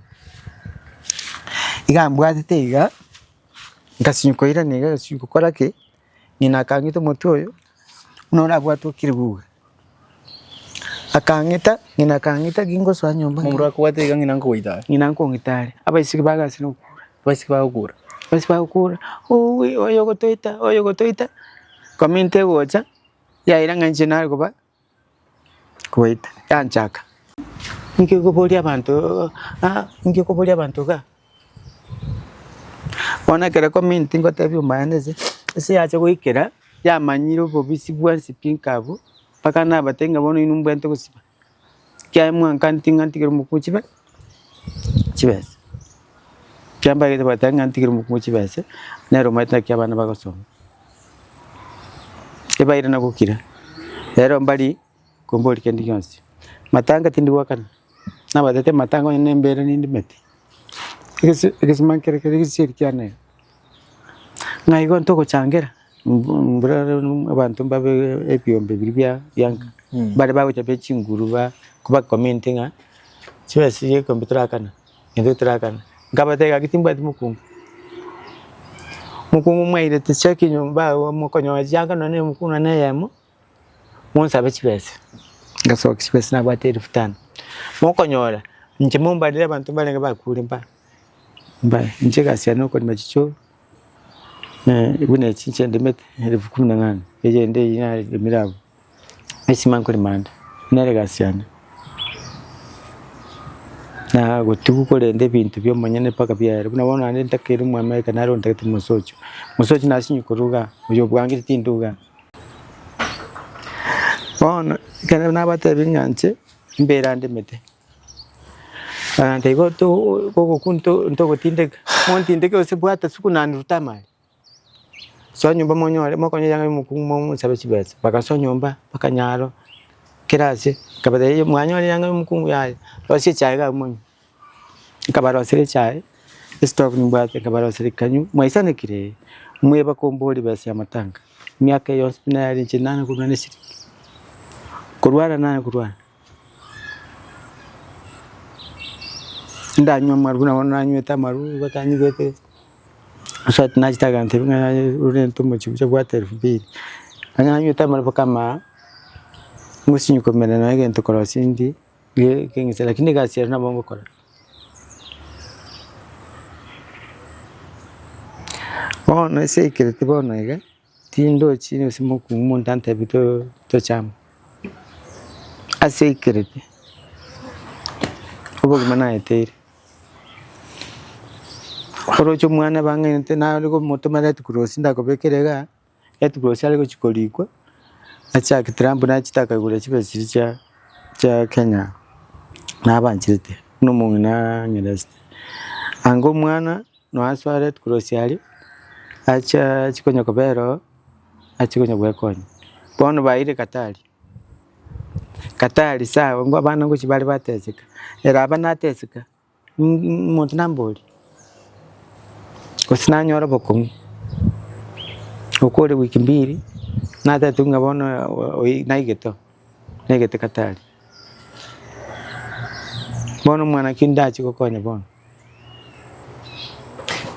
Iga ambwatete iga, ngasinywa koirana iga ngasinywa gokora ki, ng'ina akang'ita omotwe oyo, buna orabwate okire buga. Akang'ita, ng'ina akang'ita gingosoa nyomba Omomura akobwate iga ng'ina nkogoita are. ng'ina nkong'ita are, abaiseke bagasira gokura. Abaiseke bagokura. Abaiseke bagokura, uuwi oyo ogotoita, oyo ogotoita, community egocha, yaira ng'a inche nare koba kobaita, yanchaka. Inki okoboria abanto ah inki okoboria abanto igaa? Bono ekero community ngotebia omanyete ase ase yacha goikera, yamanyire obobisi bwensi pi nka abwo, mpaka nabatebia ng'a bono inwe mbwenerete gosiba, ekiagera mwankaneti ng'a ntigere omokungu chibe chibesa, ekiagera mbagete bateba ng'a ntigere omokungu chibesa, nere omanyete naki abana bagosoma. Ebaire na gokira, rero mbari komboria kende gionsi, matanga tindi goakana, nabatete matanga onye na embera nindimete, egesi egesima nkere kere gesieri kiane iga, ng'a igo ntogochangera mbura abanto mbabe ebiombe biria bia bianka, bare bagocha be chinguru ba kobakominti ng'a chibesa echi egekombe torakana. Intwe torakana. Nkabatebia gaki timbwati mokungu. Mokungu mwairete chiaki nyomba agwo mokonyora chianga nonye na omokungu nonye na eyemo, monsabe chibesa. Ngasokia chibesa nabwate elfu tano. Mokonyora, inche mombarire abanto mbarenge bakure mba mbae. Inche egasi yane nokorema chichoo, buna echi inche ndemete elfu kumi na nane, eyende eywo naremire abwo. Esima nkorema ande, nere egasi yane. Na gotiga korenda ebinto bia omonyene mpaka biaere, buna bono naende ntakeire omoamerika naro ntagete mosocho, mosocho nasinywa korwa igaa, oyo obwangire tindi igaa. Bono ekero nabatebirie ng'a inche, mbera ndemete, bagantebia igo to gogokwa nto ntogotindeka, montindeke gose bwata suku nanuruta amare. Soa nyomba monyore mokonyora yanga yomokungu momosabe chibesa, bagasoa nyomba bakanyaro kera ase, nkabatebia mwanyora eyanga yomokungu yaya, rosia echae iga abwo monywe. Nkabaroseria echae, esitofu nimbwate nkabaroseria kanywa, mwaisanekire eh, mweba komboria ebesa ya matanga, emiaka eye yonsi pi nayare inche nare korwa na esiriki, korwara nare korwara. Ndanywa amarwa buna bono nanywete amarwa igo tanyigwete. Ase nachete agantebia ng'a yaya orente omochie bwate elfu mbili, onye nanywete amarwa mpaka amaa, ngosinyi komera nonya egento korosia indi ge keng'ese lakini egasi ero nabo ngokora. Bono ase ekereti bono iga, tindochi gose mokungu monto antebi to tochame, ase ekereti, obogima naeteire. Oroche omwana bang'ainete nare komotoma red cross ndakobekera igaa, red cross are gochia korikwa, achake Trump nachete akagora chibesa chiria chia chia Kenya nabancherete buna omong'ina ang'eresete. Anga omwana noasoa red cross aria, acha achie konya kobera oo, achie konya gwekonya. Bono baire Qatar. Katari sawa ngo abana ngochia bare bateseka, ere aba nateseka, omonto namborie, gose nanyora obokong'u, okore wiki mbiri, natebetiwe ng'a bono oi naigete oo, naigete Katari. Bono omwana ki ndachie gokonya bono.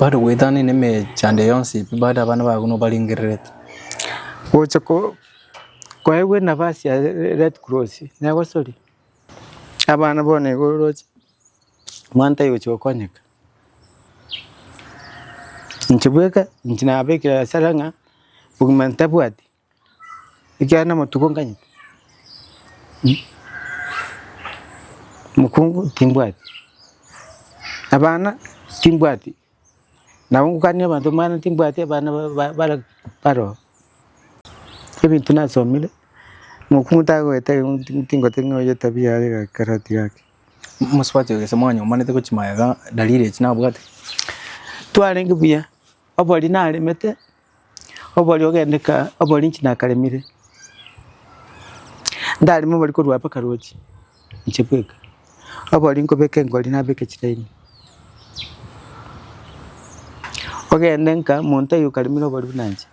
Bado goetania na emechando yonsi pi bado abana bago nobarengererete. Gocha ko. Koegwa enafasi ya Red Cross negosoria, abana bono igo oroche, omwana tari gochia gokonyeka. Inche bweka, inche nabekire asara ng'a bogima ntabwati, ekiagera namatuko nkanyete, mokungu timbwati, abana timbwati, nabo ngokania abanto omwana timbwati abana ba barabwo. Baroo. Ebinto nasomire, mokungu tagoeta tingoteba ng'a oyo etabia yaye egakarati gaki. Mosubati oyo gose mwanyomanete gochia magega dalili echi nabwate? Twarenge buya, obori naremete, obori ogende ka obori inche nakaremire, ndarema obori korwa mpaka roche, inche bweka, obori nkobeka engori nabeke chilaini. Ogende nka monto oyio okaremire obori buna inche.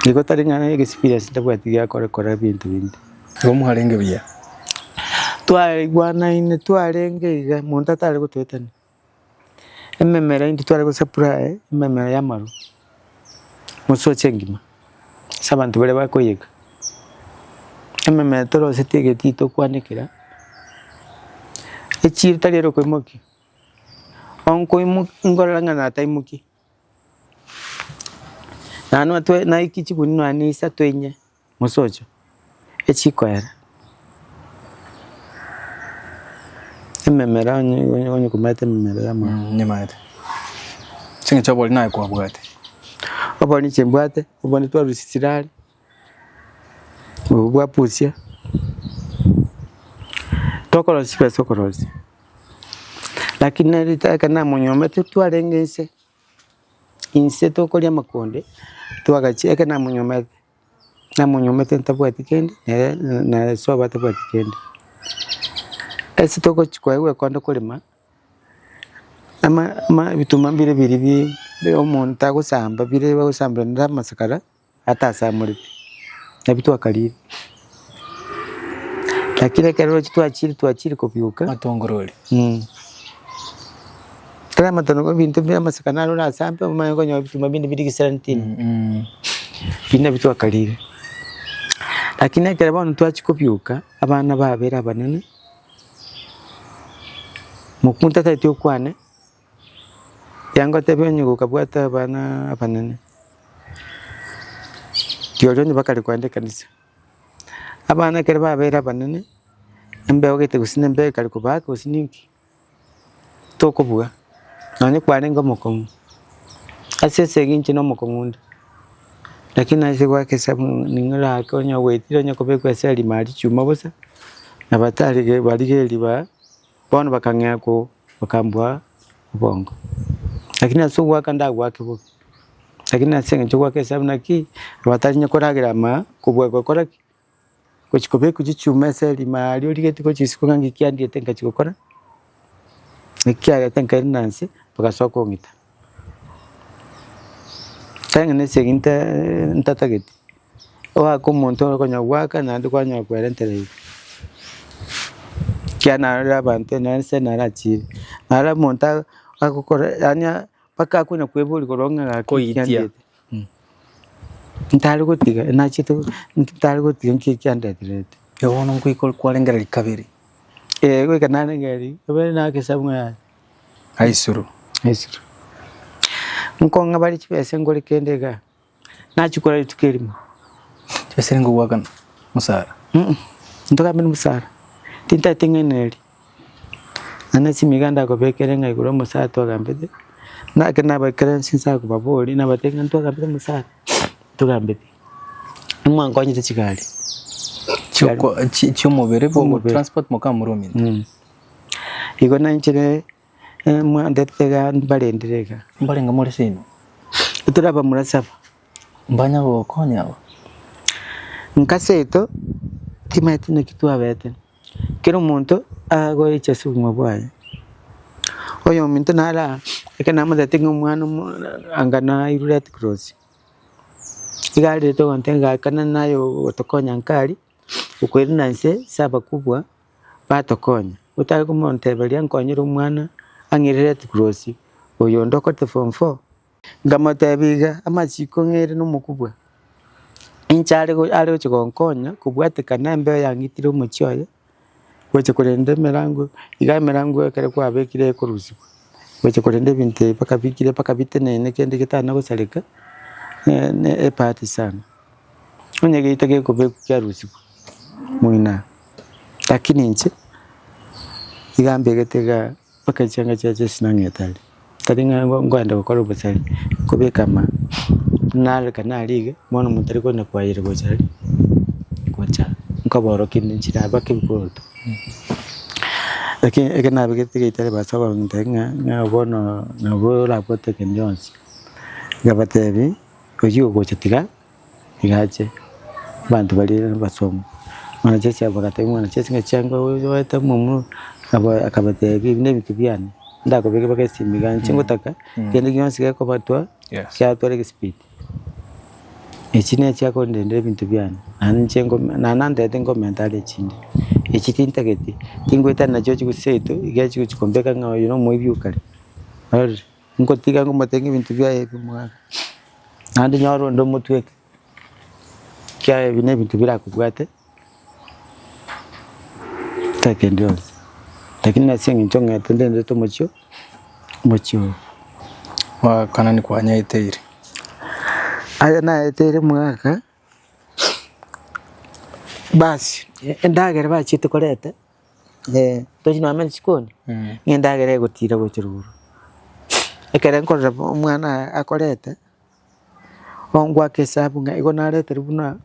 Igo tari ng'a experience ntabwati giakora kora ebinto binde. Igo mwarenge buya. Twaigwanaine twarenge iga monto atare gotoetania. Ememera intwe tware gosupply ememera ya amarwa, mosoche engima, ase abanto baria bakoiyeka. Ememera toroseti egetii tokwanekera, echiro tari ere okoimokia, onkoimokia nkorora ng'a nataimokia. Naende twe naiki chigunia nonya na isato inye mosocho, echikoera. Ememera onye onye onye komanyete ememera ya amaru. Nyamaete. Ase eng'encho obori naye kwabwate. Obori inche mbwate, obonde twarusia sirari, obo bwa pusia, tokorosia chibesa okorosia. Lakini nere ritaka namonyomete twarenge inse, inse tokoria amakonde, twagachia ekero namonyomete, namonyomete ntabwati kende, nere nere sobo atabwati kende. Ase togochi koegwa ekonda korema, ama ama ebituma mbire biria bi omonto agosamba bire bagosambera naende amasakara. atasamorete, nabio twakarire. Lakini ekero roche twachire twachire kobioka Matongorori. Tari amatongo ebinto bia amasaka naro orasambe omanye konyora ebituma binde bire giserentini, binde nabio twakarire. Lakini ekero bono twachia kobioka, abana babere abanene, mokungu tatageti okwane. Yangotebia onye gokabwata abana abanene, rirorio onye bakare kogenda ekanisa. Abana ekero babeire abanene, embeo gete gose na embeo ekare kobaaka gose ninki, tokobua, nonye kwarenge omokong'u, ase esegi inche na omokong'u onde, lakini nase goaka esabu ning'o orake onye ogoetire onye kobekwa ase erimo aria chiuma bosa, na batari barigereria ba. Bono bakang'ea ko bakambua obongo, lakini ase ogoaka ndagoake bobe, lakini ase eng'encho goaka esabu naki, abatari koragera ama kobua gokora ki? Gochia kobekwa chichuma ase erimo aria origetie gochia isiko ng'a ng'iki andiete ngachia gokora, ekiagete nkairana nse, bagasoa kong'ita. Tari ng'a na esegi nta ntatageti. Oake omonto ore konya goaka naende kwanyora kwerentera iga. Ekiagera narorire abanto nonye inse narachire, naro omonto agokora yaani mpaka akonya kweboria korwa ng'a gaki Koitia. kiandiete ntari gotiga nachete ntari gotiga nki kiandeterete. Igo bono nkoika kwarengereria kabere. Eh goika narengereria, kabere naake esabu ng'a yaya. Aisuru. Aisuru. Nkong'a bare chibesa nkore kende igaa. Nachikora rituko erimo. Chibesa nigo ogoakana mosara? Mh, ntogambe nomosara, tintagete ng'ina eria, naende ase emiga ndakobekere ng'a igoro omosara twagambete, nake nabakera inse nsa kobaboria nabatebia ng'a ntwagambete omosara, ntogambeti, mwankonyete chigari. Chioko chi chiomobere bwo Omobere. transport mokamura ominto. Igo nainche mwandetete iga mbarendire iga. Mbarenge more seino? Tore abamura saba. Mbanya gogokonya aba? Nka seito, timanyeti naki twabete, kera omonto agoecha ase obogima bwaye. Oyominto nare aa, ekero namotebeti ng'a omwana omo anga nairwe red cross, iga arerete ogontebia ng'a akana naye ogotokonya nka aria, okoirana inse ase abakubwa. Batokonya, otare komonteberia nkonyere omwana ang'ire red cross, oyonde okorete form four. Nkamotebia iga, amachiko ng'ere nomokubwa, inche are are gocha gonkonya kobwatekana embeo yang'itire omochie oye, gocha korenda emerango, iga emerango ekero kwabekire ekorusigwa, gocha korenda ebinto ebi mpaka bikire mpaka bitenene kende getana gosareka, ne ebahati sana. Onye geita gekobekwa kiarusigwa moino. Lakini inche, iga mbegete igaa mpaka chianga chia church nang'ete aria, tari ng'a ngoenda gokora obosari, nkobeka ama. Nareka nariige, bono omonto tari konya kwayeria gocha aria, gocha nkoborokia inde nchire mpaka ebikoroto. Lakini ekero nabegete egeita ase abaminto ng'a ng'a bono nabo orabwate kende gionsi, nkabatebia, oyio ogocha tiga tiga ache, abanto baria abasongo, mwanacheche bagatebia mwanacheche ng'a chianga oete omomura, aba akabatebia ebi nebinto biane, ndakobeke mpaka esimi iga inche ngotaka, kende gionsi gekobatwa. Kiatwara egesipiti, echi nechia kondendera ebinto biane, naende inche nkome naende nantebete nkomenta are echinde, echi tintageti, tingoetana nachio chigusi seito, iga chigochi kombeka ng'a oyo na omoibi okare, ororire? Nkotiga ngomotebia ng'a ebinto biaye ebi omwaka, naende nyore onde omotweke, ekiagera ebi na ebinto birakobwate. Tari kende gionsi, lakini ase eng'encho ng'ete ndendete omochie omochie oyo. Mwaka nani kwanyaeteire? Aya naeteire omwaka, basi endagera bachiete koreta tochi nonye chikoni, ng'a endagera egotira gochia rogoro. Ekero nkorora omwana akoreta. Ongwake esabu ng'a igo nareterwe buna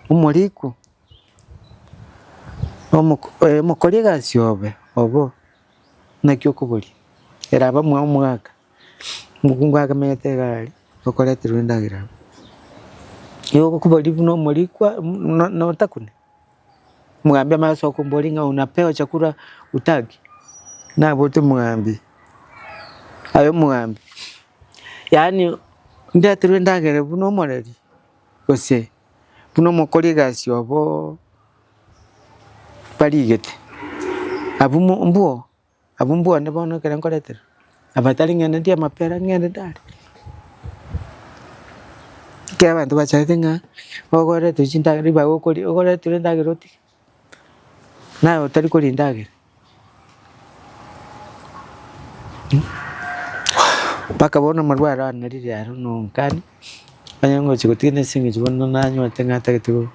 omorikwa, omoko omokori egasi obe obo, naki okoboria, ere aba mwa omogaka, omokungu akamanyete iga aria, okoreterwa endagera abwo. Igo okoboria buna omorikwa na na otakune, omogambi amanye gosoka komboria ng'a unapewa chakula hutaki, nabote omogambi, aye omogambi. Yaani ndeterwe endagera buna omoreri, gose buna omokori egasi obo barigete, abwo mo mbwo, abwo mbwone bono ekero nkoretera, abatari ng'ende ndie amapera ng'ende ndare. Ekero abanto bachagete ng'a ogoretwa chindagera ribaga okoria ogoreterwa endagera otige, naye otari koria endagera. Mpaka bono amarwaro ane riria aro nonkani, onye ngochia gotiga ase eng'encho bono nanyorete ng'a ntagete go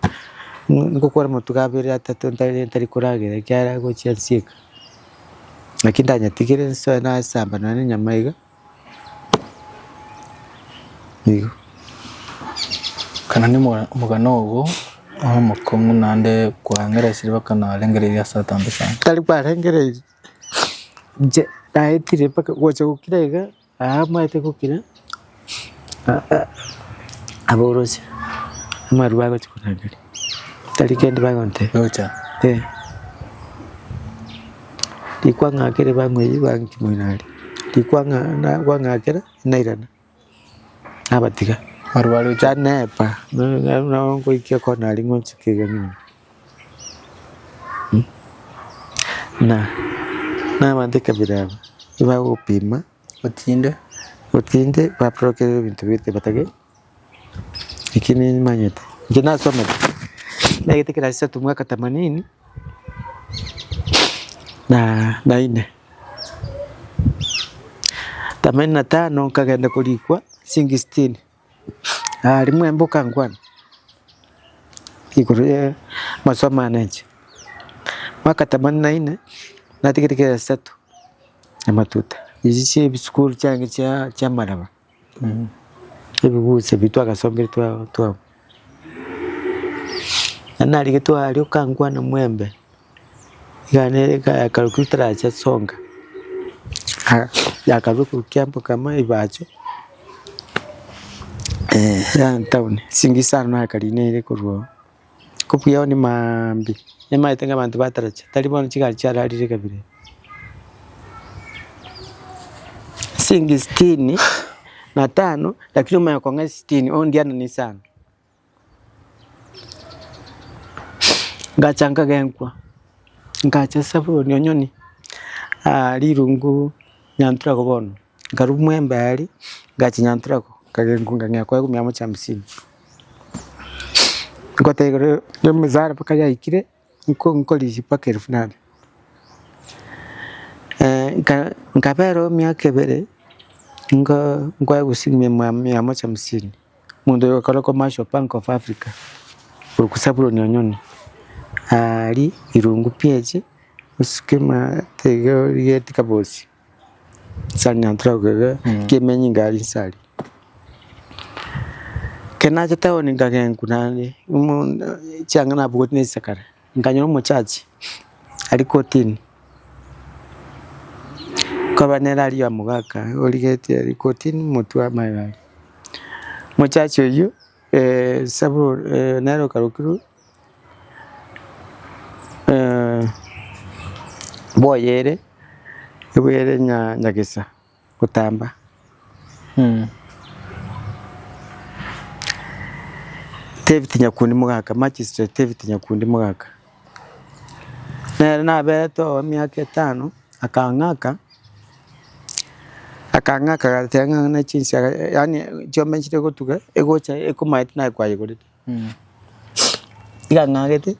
ngokora amatuko abere atato ntari ntari koragera ekiagera gochia nsieka. Naki ndanyatigere nsoe nasamba nonye na enyama iga, igo. Kana ne omogano ogo omokong'u naende kwang'eresire mpaka narengereirie ase atambe sana. Tari kwarengereirie, inche naetire mpaka gocha gokira iga, aa maete gokira, aborosia, amarwa bagochia korangeria, tari kende bagontebia. Rocha. Eh, rikwang'akera bang'oyia bang'imoina aria, rikwang'a na kwang'akera nairana. Nabatiga, tanepa ngoikia kona aria ng'ochike iga ng'ina na nabanto ekabira aba ebagopima Otinde. Otinde baprokerwe ebinto bete batage eki nimanyete. Inche nasomete, nagete ekerasi isato mwaka themanini na na ine. Themanini na tano nkagenda korikwa shilingi sitini, aria mwembe okankwana igoro ya amasomo ane inche. Mwaka themanini na ine, natigete kerasi isato amatuta, echi chia ebisukuru chiange chia chiamaraba. Ebigusu ebi twagasombire twa twa naende narigetwe aria okankwana mwembe, iga nere akarokwa taracha songa, yakarwa korwa kiambu kama ebacho ya town, chingi isano nakarina korwa oo, kobuya one maambia, nimanyete ng'a abanto bataracha, tari bono chigari chiararire kabere. Shilingi sitini na tano, lakini omanye kong'a sitini ondiana na isano. Ngacha nkagenkwa, ngacha sabuni onyoni rirungu nyanturako bono, nkarwa mwembe aria, ngacha nyanturako, nkagenkwa nkang'ea koegwa mia moja hamsini. Ngoteba igoro ya emesara mpaka yaikire. Nko nkorisia mpaka elfu nane. Nka nkabera emiaka ebere, nko nkoegusia mia mia moja hamsini, omonto oyo okore Commercial Bank of Africa, korwa Zabulon Onyoni, aria Irungu PH, osuke maate iga origetie kabosi. Nsari nyantura iga, kemenyi iga aria nsari. Ekero nacha town nkagenkwa naende chianga nabogoti na chisakara, nkanyora omochachi aria kotini, nkoba nere aria ya mogaka origetie aria kotini motwe amaiga aria. Omochachi oyio nere okarokirwe bwoyere, ebwere nyagesa. gotamba. David Nyakundi Mogaka, Magistrate David Nyakundi Mogaka. Nere naberete oo emiaka etano, akang'aka, akang'aka agateba ng'a ng'a chinsa yaani chiombe nchire gotuga, egocha ekomaete naye kwayegorete. Iga ang'agete,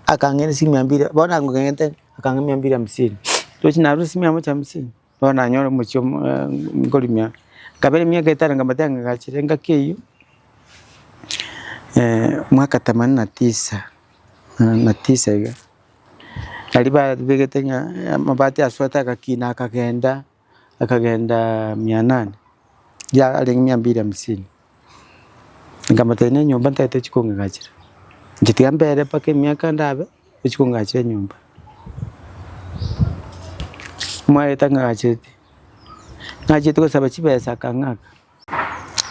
akang'ira chimia mbiri, bono ang'ete akang'a mia mbiri hamsini, roche narure chimia moja hamsini. Bono nanyora omochie omo nkorimia, nkabera emiaka etano nkamotebia ng'a gachire engaki eyio, mwaka themanini na tisa, na tisa iga, aria babegete ng'a amabati aswete agakina akagenda, akagenda mia nane, yarenge mia mbili hamsini. Nkamotebia na enyomba ntagete ochie kong'agachera, inche tiga mbere mpaka emiaka ndabe, ochie kong'agachera enyomba. Omwarete ang'agacherete, ng'achete gosaba chibesa akang'aka,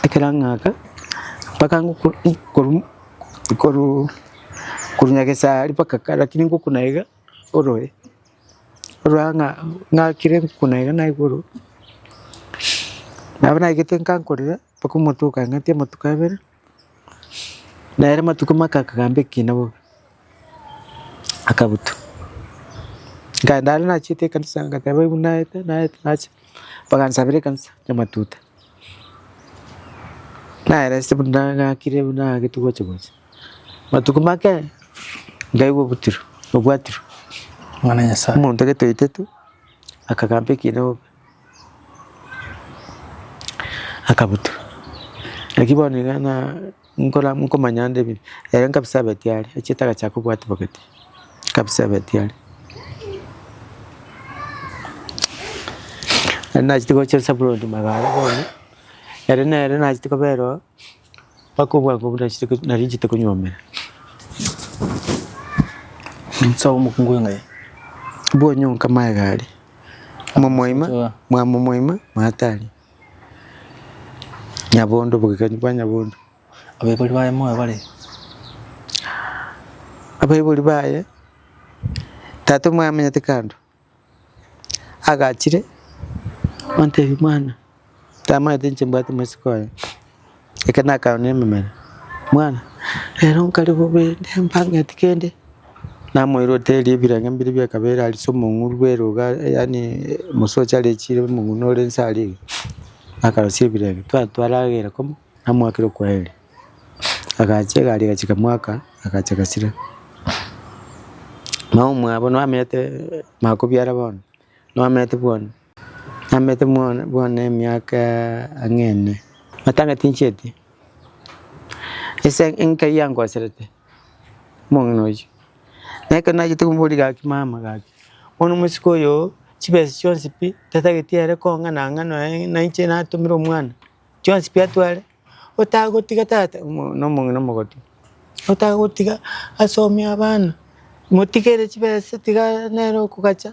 ekero ang'aka, mpaka ngoko nkoru koru korwa Nyagesari mpaka ka lakini ngokuna iga oroe, oroe ng'a ng'akire nkuna iga na igoro, nabo naigete nkankorera mpaka omotu okang'atia amatuko abere, nere amatuko make akagamba ekina bobe, akabutwa. Nkaenda aria nachiete ekanisa ngateba buna naete naete nacha, bagansabera ekanisa nyamatuta. Naeresete buna ng'akire buna naagete gocha gocha, matuko make nkaigwa obotirwe obwatirwe, Mwana Nyasaye. omonto gete oitetwe, akagamba ekina bobe. Akabutwa, naki bono iga na nkora nkomanya ande ebi, ere nkabisabeti are, achiete agachaka kobwati bogete, nkabisabeti are. Nari nachete gocha Zabuloni magare bono, ere nere nachete kobera oo, mpaka obwango buna nachete nari nchete konywomera. Nsoe omokungu oyo ng'ai? Bwonyonka magega aria. Momoima, mwamomoima, mwatari. Nyabondo bogekanyi bwa Nyabondo. Abaibori baye moyo bare? Abaibori baye, tata omwe amenyete kando, agachire, ontebia mwana, tamanyete inche mbwate omosike oye, ekero nakaonire ememera, mwana, rero nkare bobe mbang'eti kende. Namoira hoteli ebirenge mbire biakabere aria ase omong'uru bweroga yaani mosocho aria echire omong'uru nore inse aria iga, akarosia ebirenge twa twaragera komo, namoakera okwaeri. Agacha egari egacha ekamoaka, agacha agasira. Mama omwabo namenyete makobiara bono, namenyete bwone, namenyete mwane bwone emiaka ang'e ene, matanga tinchieti, ase enkai yangoserete. Omong'ina oyio, na ekero nachete komoboria gaki mama gaki, bono omosike oyo chibesa chionsi pi, tatageti ere kong'a nang'a noe na inche natomire omwana, chionsi pi atware, otagotiga tata omo na omong'ina omogotu, otagotiga asomie abana, motigere chibesa tiga nere okogacha.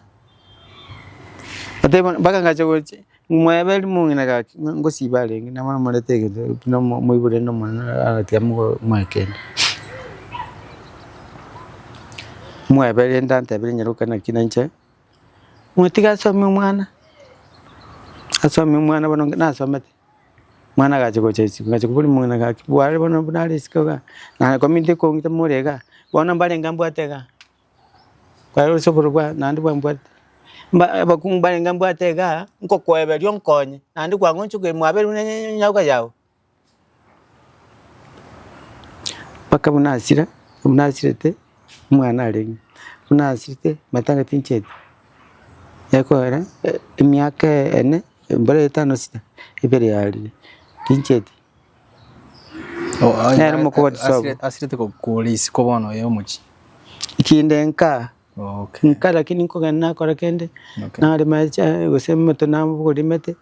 Oteba mpaka ngacha gocha. Mweberi mong'ina gaki ng'a ngosiba arenge nabo namorete egento buna omoibori na omwana agatiga moe kende. Mweberi rende antebirie nyaroka naki na inche, motige asome omwana, asome omwana bono nasomete, omwana agacha gocha isiko ngacha koboria omong'ina gaki bware bono buna are isiko igaa, naye community ekong'ita more igaa, bono mbarenge mbwate igaa. Kware ase obororo bwa naende bwambwate, mba abakungu mbarenge mbwate igaa, nkokoeberia onkonye, naende kwang'onchokeire mwabeire buna enyaroka yago. Mpaka buna asira, buna asirete, omwana arenge, buna asirete matanga tinchieti, ekoera emiaka ene, mbare etano sita, ebere yarire, tinchieti. Nere omokogoti sobo. Asirete gokora isiko bono oye omochie. Kinde nka, Okay. nka lakini nkogenda nakora kende, Okay. narema echae gose omote nabogoria emete,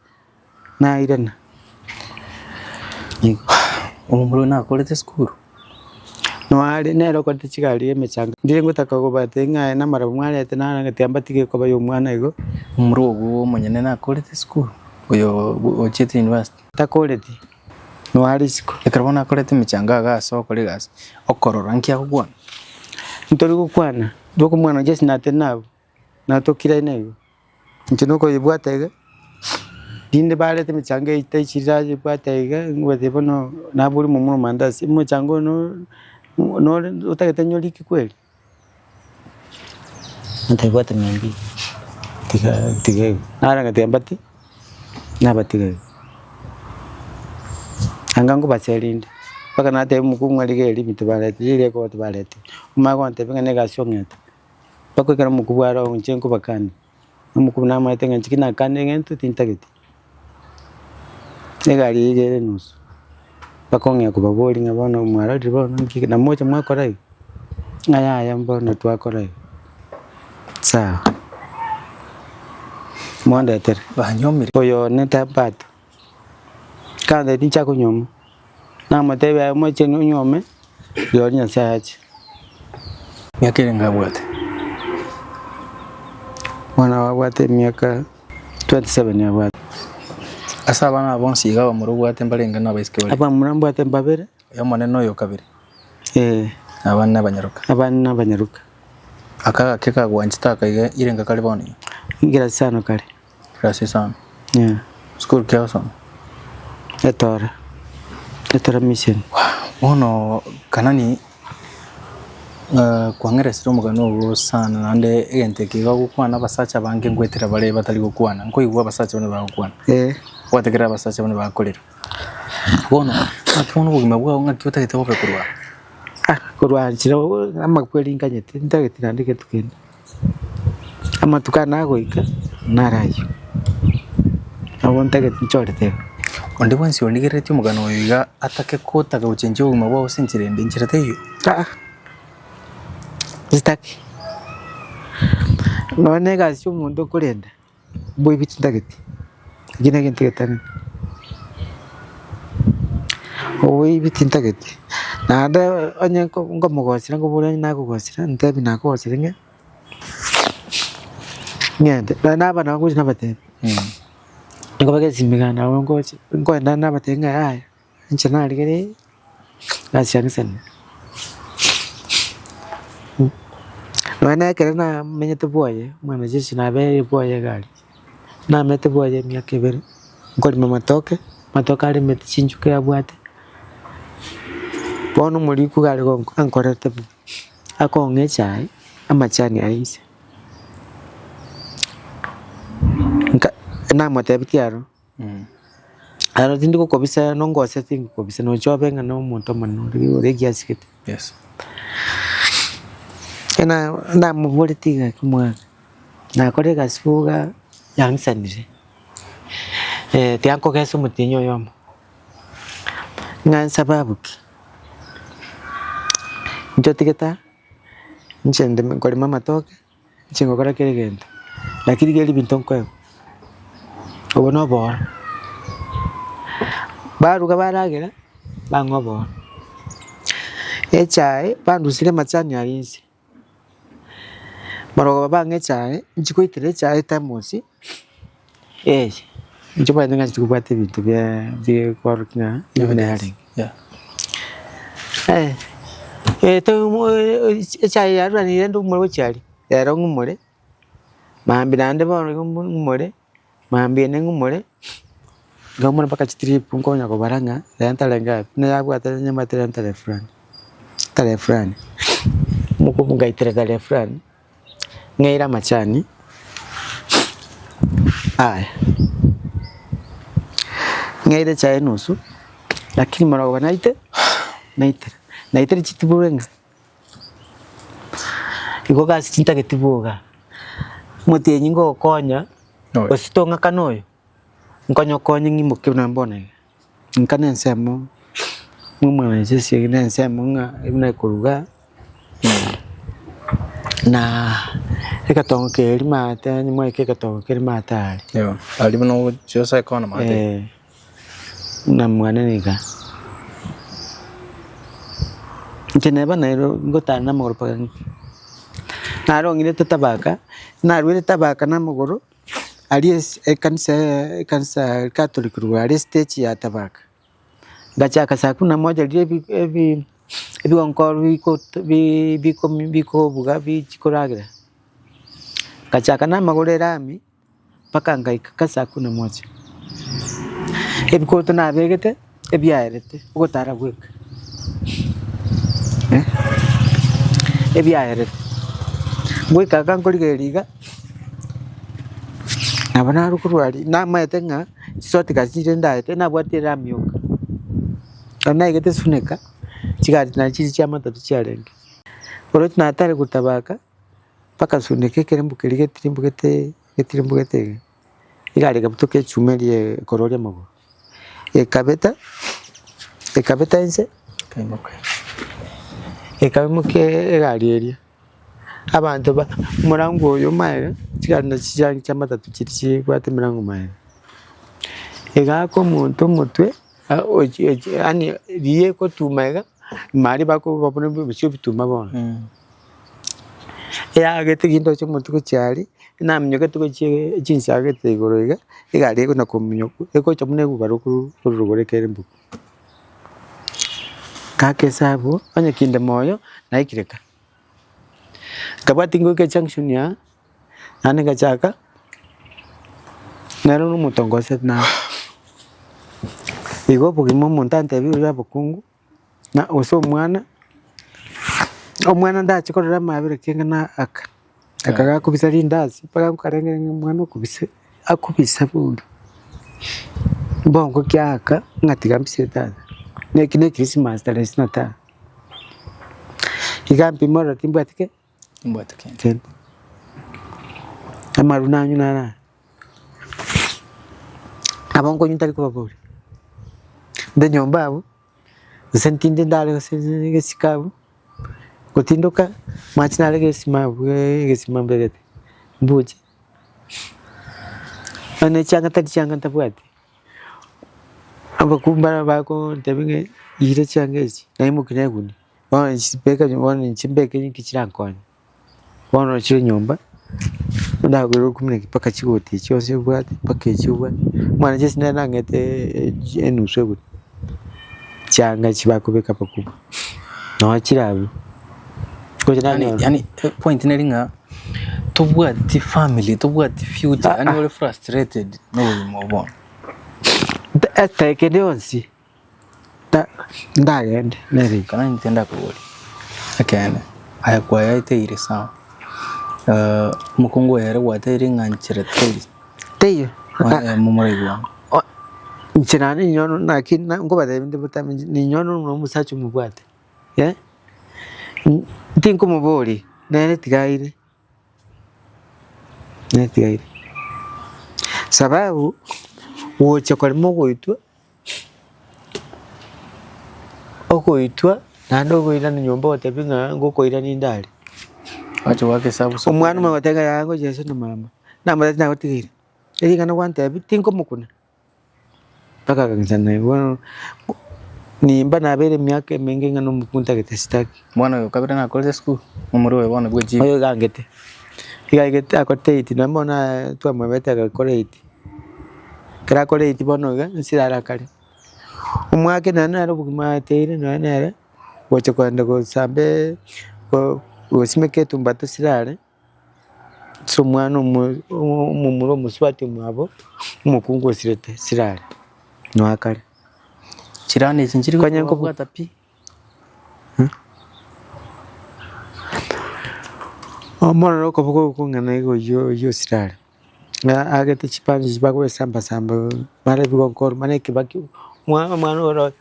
nairana. Igo. Omomura oyo nakorete esukuru? Noare nere okorete chigari emechanga. Ndire ngotaka kobatebia ng'a aye namarabwo mwarete naro tiga mbatige koba ya omwana igo. Omomura ogo omonyene nakorete esukuru? Oyo ochiete university? Takoreti, noare isiko. Ekero bono akorete emechango iga ase okora egasi, okorora nki agokwana? Ntori gokwana, bokomwana Jesu natende nabwo, natokire aye igo. Inche nokoyebwata iga, rinde barete emechango eye taichire ayebwate iga, ngobatebia bono nabori momura omandasi, omochango oyo no- nore otagete nyorike kweri? Ntaibwate mambia, tiga tiga igo, narenge tiga mbati, nabatiga igo. Anga ngobaseria rinde, mpaka natebia omokungu ng'a rigereria ebinto barete, riria ekoboko barete, omanye gontebia ng'a na egasi ong'ete. Mpaka ekero omokubwa aro inche nkobakania, omokubwa namanyete ng'a inche ki nakanire egento tintageti. Egari eyio iga ere enusu, mpaka ong'ea kobaboria ng'a bono mwarorire bono nki namoche mwakora iga? Ng'a yaya mbono twakora iga, sawa. Mwandetere, Banyomire. oyo one tabata, kantebia tincha konyuoma, namotebia aye omoche onyuome, rirorio Nyasaye ache. Miaka erenge abwate? Omwana obo abwate emiaka 27 abwate. Ase abana aba bonsi iga abamura obwate mbarenge na abaiseke bare? Abamura mbwate mbabere. Oyo omonene na oyo kabere. Eh. Abande na abanyaroka. Abande na abanyaroka. Aka gake kagwanchete aka iga irenga kare bono iga? Ingira isano kare. Class isano. Yeah. Sukuru ki agosoma? Etora. Etora mission. Bono Kanani kwang'eresire omogano ogo sana naende egento eke iga ogokwana abasacha abange ngoetera bare batari gokwana, nkoigwa abasacha buna bagokwana. Eh. Gwategerera abasacha buna bakorera. Bono ng'aki bono obogima bwao ng'aki otagete bobe korwa aa? Ah, korwa nchire amakweri nkanyete ntagete naende gento kende. Amatuko aya nagoika, naro ayio, nabo ntagete nchorete igo. Onde bwensi origereretie omogano oyo iga atake kotaka gochenchia obogima bwao ase enchera ende, enchera teiyo. Aa, sitaki. Nonya na egasi ya omonto okorenda, mboibi tintageti, ekio na egento egetang'ani. Oboibi tintageti, naende onye nko- nkomogosera nkobora onye nakogosera, ntebi nakogosire ng'a ng'ende. Nonye na abana bagocha nabatebia, nigo bagesimeka nabo ngocha nkoenda nabatebia ng'a yaya, inche narigereiri egasi yang'isanire. Nonye na ekero namenyete bwoye, omwana Jesu nabeire bwoye iga aria, namenyete bwoye emiaka ebere, nkorema amatoke, amatoke aremete chinchuke abwate, bono omorikwa iga are gonko ankorete bo, akong'a echae, amachani aye inse. Nka namotebetie aro. Aro tindi gokobisa nongose tingokobisa nocha obe ng'a na omonto omonene ore ore egiasi gete. Yes. Ena namoboretie ng'a omwana, nakora egasi boga yang'isanire, tiga nkogesa omotienyi oyomo, ng'a nsababu ki? Inche otigete aa, inche ndeme nkorema amatoke. Inche ngokora kera egento, lakini rigereria ebinto nkoegwa, obo na obooro. Baruga baragera, bang'a obooro. Echae, bandusirie amachani aria inse, barobwo bang'a echae, inche goitera echae ethermos, eye, inche omanyete ng'a tibwate ebinto bia bikorokia ng'a buna yarenge. Echae yaruranire rende omore gochia aria, rero ng'umore, mambia naende bono igo ng'umore, mambia ende ng'umore, ngaumora mpaka chitrip nkonya kobara ng'a rero ntarenge aa, buna yabwate nyabwate rero ntare fulani, tarehe fulani, mokungu ngaitera tarehe fulani. Ng'eire amachani aya, ng'eire echae enusu, lakini morogoba naite naitera, naitera chitibore ng'a igo gasi chintageti boga, omotienyi ngokonya gose tong'akana oyo, nkonyokonye ng'imoke buna bono iga, nka na ensemo omwana esegi na ensemo ng'a buna ekoruga. Na egetongo keria maate onye mwaika egetongo keria maate aria. Eeh, aria buna ogochia ase ekona maate. Eh, buna mwane niga. Inche neba nere ngotara na amagoro mpaka ng'ike. Narong'irete tabaka, naruete tabaka na amagoro, aria ase ekanisa ekanisa catholic rwa aria estage ya tabaka. Ngachaka saa kumi na moja riria ebi ebi ebigonkoro biko bi bikomi bikobuga bichi koragera. Ngachaka na amagoro erami. Mpaka ngaika ka saa kumi na moja. Ebikoto nabegete ebiaerete ogotara gweka eh, ebiaerete. Ngoika iga nkorigereria iga, nabo narwa korwa aria namaete ng'a chisoti gasi chiria ndaete nabwate erami yoka. Ekero naigete suneka, chigari nachi chiria chia matatu chiarenge. Oroche natare gotabaka. Mpaka suneka ekerembu keria getirimbugete getirimbugete iga, egari ekabutoka echuma eria ekororia amagoro, ekabeta, ekabeta inse, ekaimoka egari eria, abanto ba omorango oyo magega, chigari nachio chiarenge chia matatu chiria chibwate emerango magega, egaaka omonto omotwe yaani riria egotuma iga, ime aria bakobuna bosio ebituma bono. Eagete gento chia omotwe gochia aria, naminyokete gochia chinsa agete igoro iga, egari ekona kominyoka egocha buna egobara korwa rogoro ekere mbuku. Gaka esabu, onye kinde moyo, naikire ka. Nkabwati ngoika ejunction aa, naende ngachaka, nere na omonto ongosete naye. Igo obogima omonto antebie oria obokungu. Na gose omwana, omwana ndache korora amabera kenge na aka, aka gakobisa rindasi mpaka nkarengere ng'a omwana okobisa akobisa bono, mbongo ki aka ng'a tiga mbise tata, na eki ne ekrisimasi tarehe isini na tano. Iga mpime ororo timbwati ke. Timbwati kende. Kende. Amarwa nanywe narara. Nabo nkonywa ntari kobaboria, nde nyomba abwo. Gose ntinde ndare gose egesiko abwo, gotindoka amache nare egesima abwo egesima mbegete, mbuche. Nonye chianga tari chianga ntabwati, abakungu mbare bagontebia ng'a ira chianga echi, naimokia na egunia, bono nchibeka bono inche mbeke ninki chirankonye. Bono ochire nyomba, ndagorere okumina mpaka chigoti echi chionsi obwate, mpaka echi obwate, omwana chionsi nere nang'ete enusu egoti, chianga echi bakobeka abakubwa, nonya chire abwo. Gocha Yaani nanyora. yaani point neri ng'a tobwati family, tobwati future, yaani ore frustrated na obogima obo bono. Eteke ende yonsi. Ndagende nere iga. Ekero inche ndakoboria, ekeene, aye kwayaeteire sawa, omokungu oyo ere gwateire ng'a nchera teri, Teiyo. momoraigwane. Inche naende ninyono naki nkobatebia inde botambe ninyono buna omosacha omobwate, eh, tinkomoboria, nere tiga aire. Nere tiga aire. Sababu, gocha korema ogoitwa. Ogoitwa naende ogoirana nyomba ogotebia ng'a ngokoirania inde aria. Gwacha goaka esabu ase Omwana omanye goteba ng'a yaya ngochia ase na mama, namotebia tinagotigeire, ering'ana gwantebia tinkomokuna, mpaka akang'isa naye bono nimba nabeire emiaka emenge ng'a nomokungu ntagete sitaki. Bono oyo kabere nakorete esukuru, omorwire oyo bono bwa ejibu. Oyo iga angete, iga aigete akorete eight naende bono twamwebete agakora eight. Ekero akora eight bono iga, nse arakare. Omwake nonye nere obogima aeteire nonye nere, gocha kogenda gosamba go gosimeka etumbato sirare, ase omwana omo omomura omosubati omwabo, omokungu osirete sirare, noe akare. Chirani echi nchiri Konya nkobu- kobwata pi. Omorero okoboko okong'ana iga oywo oywo osirare, ng'a agete chipanchi echi bagosamba samba mara ebigonkoro mara ekebaki mwa omwana oro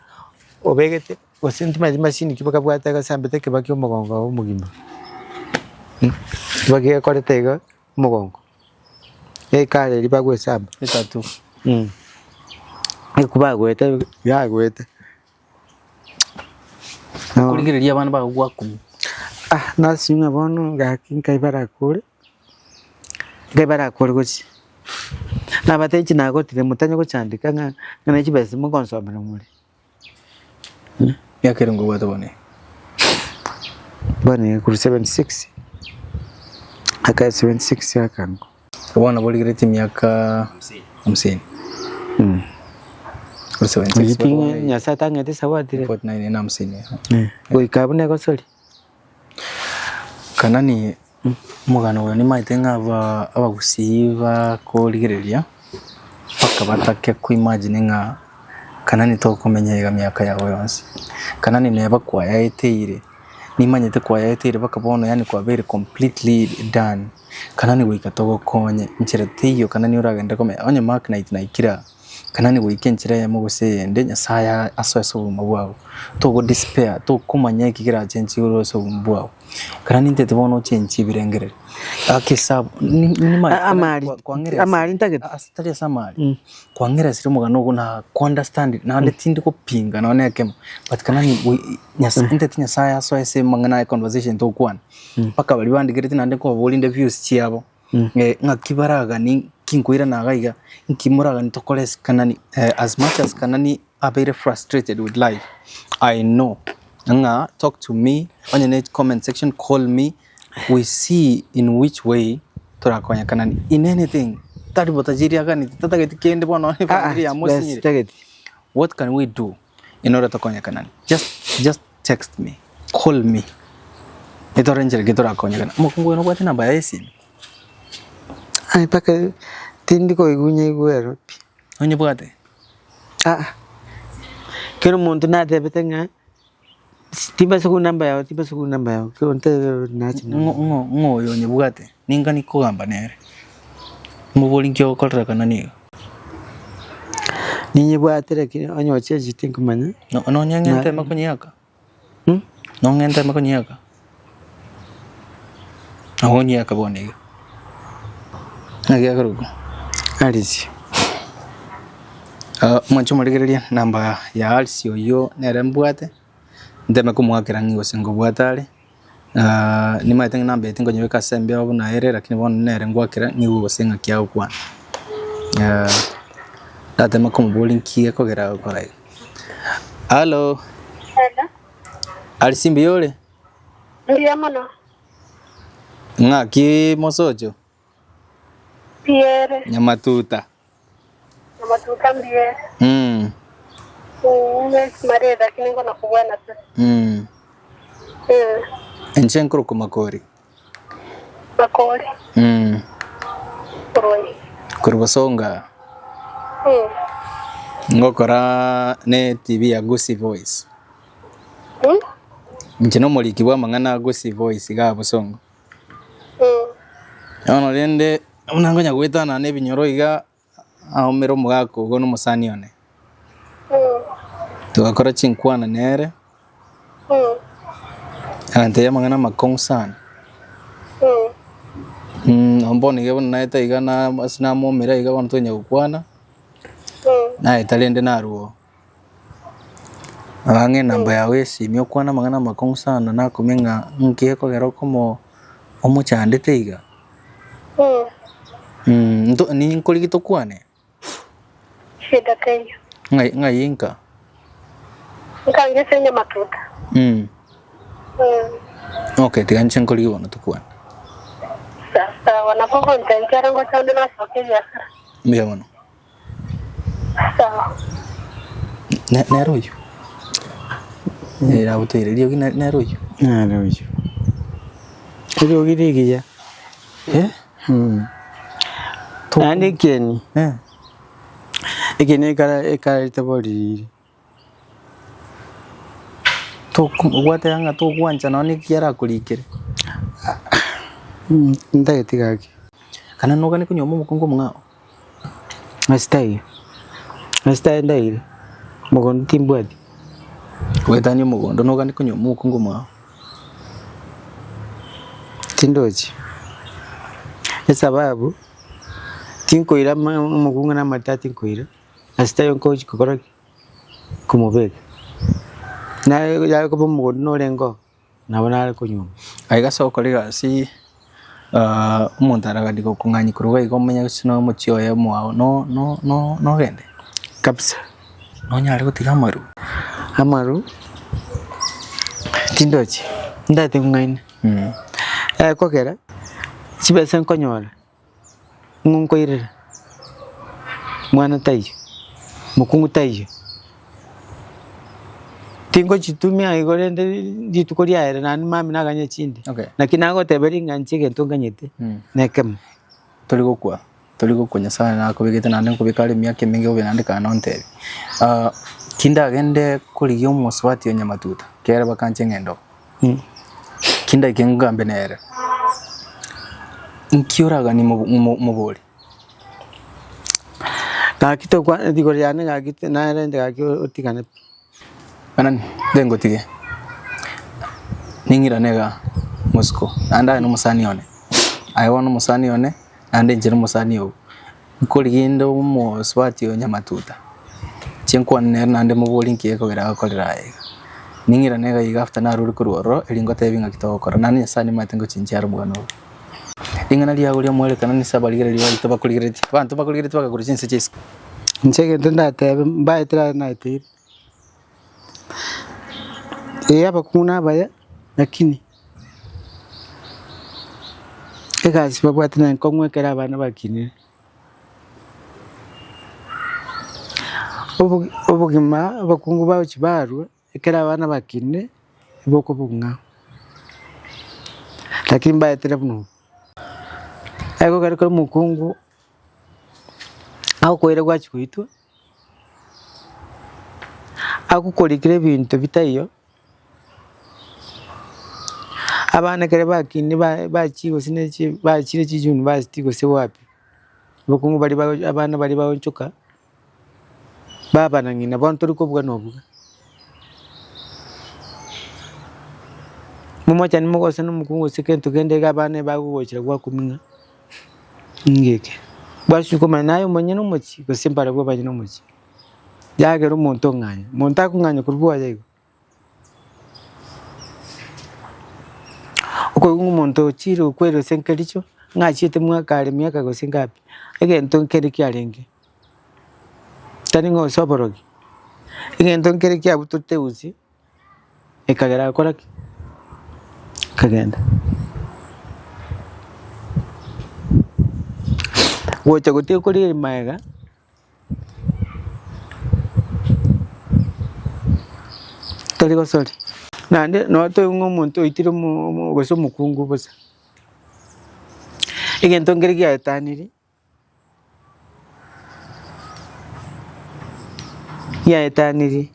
obegete gose ntimanyeti machine ki bakabwate agasambete ekebaki omogongo obo omogima, ekebaki gekorete iga omogongo, ekara eria bagwesamba Etattoo. Ekubagoeta yagoeta. Okorigereria abana bago gwakumia. Ah nasi ng'a bono gaki nkai barakore, nkai barakore gochia. Nabatebi inche nagotire motanya gochandeka ng'a ng'a ne chibesa mokonsomera more. Miaka ere ngobwate bono eye? Bono iga korwa 76 aka 76 akango. Bono borigeretie emiaka hamsini. Korwa 76 Oyio bono ting'e Nyasaye tang'ete esabati rero. 49 na hamsini. Goika abwo negosori. Kanani omogano oyo nimaete ng'a aba abagusii bakorigereria mpaka batake ko imagine ng'a Kanani tokomenya iga miaka yabo yonsi. Kanani neba kwayaeteire, nimanyete kwayaeteire mpaka bono yaani kwabeire completely done. Kanani goika togokonye, nchera teiyo Kanani oragende komenya, onye Mark Knight naikire aa, Kanani goika enchera eyemo gose eyende Nyasaye asoe ase obogima bwao. Togo despair, tokomanya eki kerachenchie igoro ase obogima bwao. Ekero nintete bono ochenchie ebirengererio, ake esabu ni- nimanyete Ah, amari. kwa- kwang'eresia- Amari ntagete. Ase tari ase amari, kwang'eresire omogano ogo na ko understand naende tindi gopinga nonye na ekemo, but kana ni goi Nyasa ntete Nyasaye asoe ase amang'ana aye conversation tokwana, mpaka baria bandigereti naende nkobaboria inde views chiabo, ng'aki baragani nki nkoirana iga iga, nki moragani tokore ase kanani as much as kanani abeire frustrated with life, I know ng'a talk to me onye ne comment section call me we see in which way torakonya kanani in anything tari botajiri aganeti tatageti kende bono nonye efamiri yamosinyire Tageti. what can we do in order tokonye kanani just just text me call me etore enchera ki torakonye kanani omokungu oyo nobwate enamba yaye esimi Aye mpaka tindi koigunya igwero pi. Onyebwate? Aa, kera omonto natebete ng'a timbasa korwa namba yao, timbasa korwa namba yao, kera omonto nache Ng'o ng'o ng'o oyo onyebwate? Ningani kogamba nere? Mobori nki ogokorera kana nigo? Ninyebwate lakini onye ochechi tinkomanya. No nonye ng'ente makonyiaka? Nong'ente makonyiaka? Nabo onyiaka bono iga. Naki akorokwa? Alice. Mwanche omorigereria namba ya Alice oyio nere mbwate, nteme komoakera ng'a gose nkobwate are, nimanyete ng'a namba eye tinkonyebeka ase embeo buna ere lakini bono nere ngwakera nigo gose ng'aki agokwana. Natema komoboria nki gekogera agokora iga. Hallo, Hello. Alice mbuya ore? Mbuya mono. Ng'aki mosocho? Mbuya ere. Nyamatuta. Nyamatuta mbuya ere. Mm. Marere lakini ngono kobwana pe. Mm. Inche nkorokwa Makori. Makori. Mm. Korwa ime. Korwa Bosonga. Mm. Ngokora ne TV ya Gusii Voice. Mm. Inche nomoriki bwa amang'ana a Gusii Voice igaa Bosongo. Mm. Bono rende buna nkonya goetana na ebinyoro iga aomere omogaka ogo na omosani one. Mm. Togakora chinkwana nere. Mm. Agantebia amang'ana amakong'u sana. Mm. Mm, nabo bono iga buna naete iga na ase namomera iga bono tonya gokwana, Mm. naeta rende narwo oo. Ang'e enamba yago ya esimi okwane amang'ana amakong'u sana nakumia ng'a nki gekogera okomo omochandete iga. Mm. Mm, nto ninkorigia tokwane? Shida teiyo. Ng'ai ng'ai inka? Nkange ase enyamatuta. Mm. Mm. Okay, tiga inche nkorigie bono tokwane. Sawa sawa, nabo ogontebia ngocha onde nasoke ebiasara. Mbuya mono. Sawa. Ne- nere oyio? Eh, agoteire riogi ne- nere oyio? Nere oyio. Eriogi rigiya. Eh? Mm. Naende ekieni, Eh. ekieni ekara ekarete boriri. Toku gwateba ng'a togwancha nonye na eki arakorikere. Ntageti gaki. Kana noganie konyuoma omokungu omong'ao? Ase taiyo, ase taiyo ndaire, mogondo timbwati. Goetania omogondo noganie konyuoma omokungu omong'ao? Tindochi, esababu tinkoira ama omokungu na amaritati tinkoira, ase taiyo nkochi gokora ki? Komobeka. Naye yare koba omogondo norenge oo, nabo nare konyuoma. Aiga ase ogokora egasi omonto araganie gokong'anyia korwa iga iga omanye gose na omochie oye omwao no no no nogende? Kabisa. Nonyare gotiga amaru? Amaru, tindochi. Ndate ng'aina. Ekogera, chibesa nkonyora, ng'o nkoirera, mwana taiyo, mokungu taiyo. Tingochitumia igo rende rituko riaere naende mambia naganye chinde. Okay. Naki nagoteberia ng'a inche egento nganyete, nekemo. Tori gokwa, tori gokwa Nyasaye nakobegete naende nkobeka are emiaka emenge bobe naende kare nontebie. Kindagende korigia omosubati o nyamatuta, kere bakanche ng'ende oo. Kindaike ngambe nere, nki oraganie mobo mo- mobori? Gaki tokwa rigoro riane gaki narente gaki otigane pi. Bana ndengotige, ning'irane igaa mosiko, naende aye nomosani one, aye bono omosani one, naende inche nomosani oo. Nkorigia inde omosubati o nyamatuta, inche nkwane nere naende moborie nki gekogera agokorera aye iga. Ning'irane iga iga after narure korwa ororo, erio ngotebi ng'aki togokora, naende Nyasaye nimanyete ngochinchia are omogano obo. Ring'ana riago riamoerekana nise abarigereria baito bakorigereretie, abanto bakorigereretie bagakora chinse chia isiko. Inche egento ndatebe mbaetire aria naeteire, ee abakungu nabaya lakini egasi babwate na enkong'u ekero abana bakinire. Obo obogima abakungu bagochia barwa ekero abana bakinire, bokobong'ao, lakini mbaetire buna obo. Ekero kore omokungu agokoira gwachia goitwa, agokorikera ebinto bitaiyo, abana ekero bakinire ba bachire gose ne chi bachire chi university gose wapi, obokungu baria bago abana baria bagochoka, baba na ng'ina bono tori kobuga na obuga. Momochani mogosane omokungu gose kento kende iga abana bagogochera gwakumia ng'a ng'eke. Gwachia komanya naye omonyene omochie gose mbarabwo abanyene omochie. Yagera omonto ong'anya, monto akong'anya korwa bwoye igo. Okoigwa ng'a omonto ochire okwere gose nkericho, ng'a achiete mwaka are miaka gose ngapi, egento nkere kiarenge, tari ng'a ase oborogi, egento nkere kiabutorete eusi, ekagera agakora ki? Akagenda. Gocha gotiga korigereria maega. Tari gosori, naende nabo toigwe ng'a omonto oitire omo omo gose omokungu bosa. Egento nkere giaetaniri, giaetaniri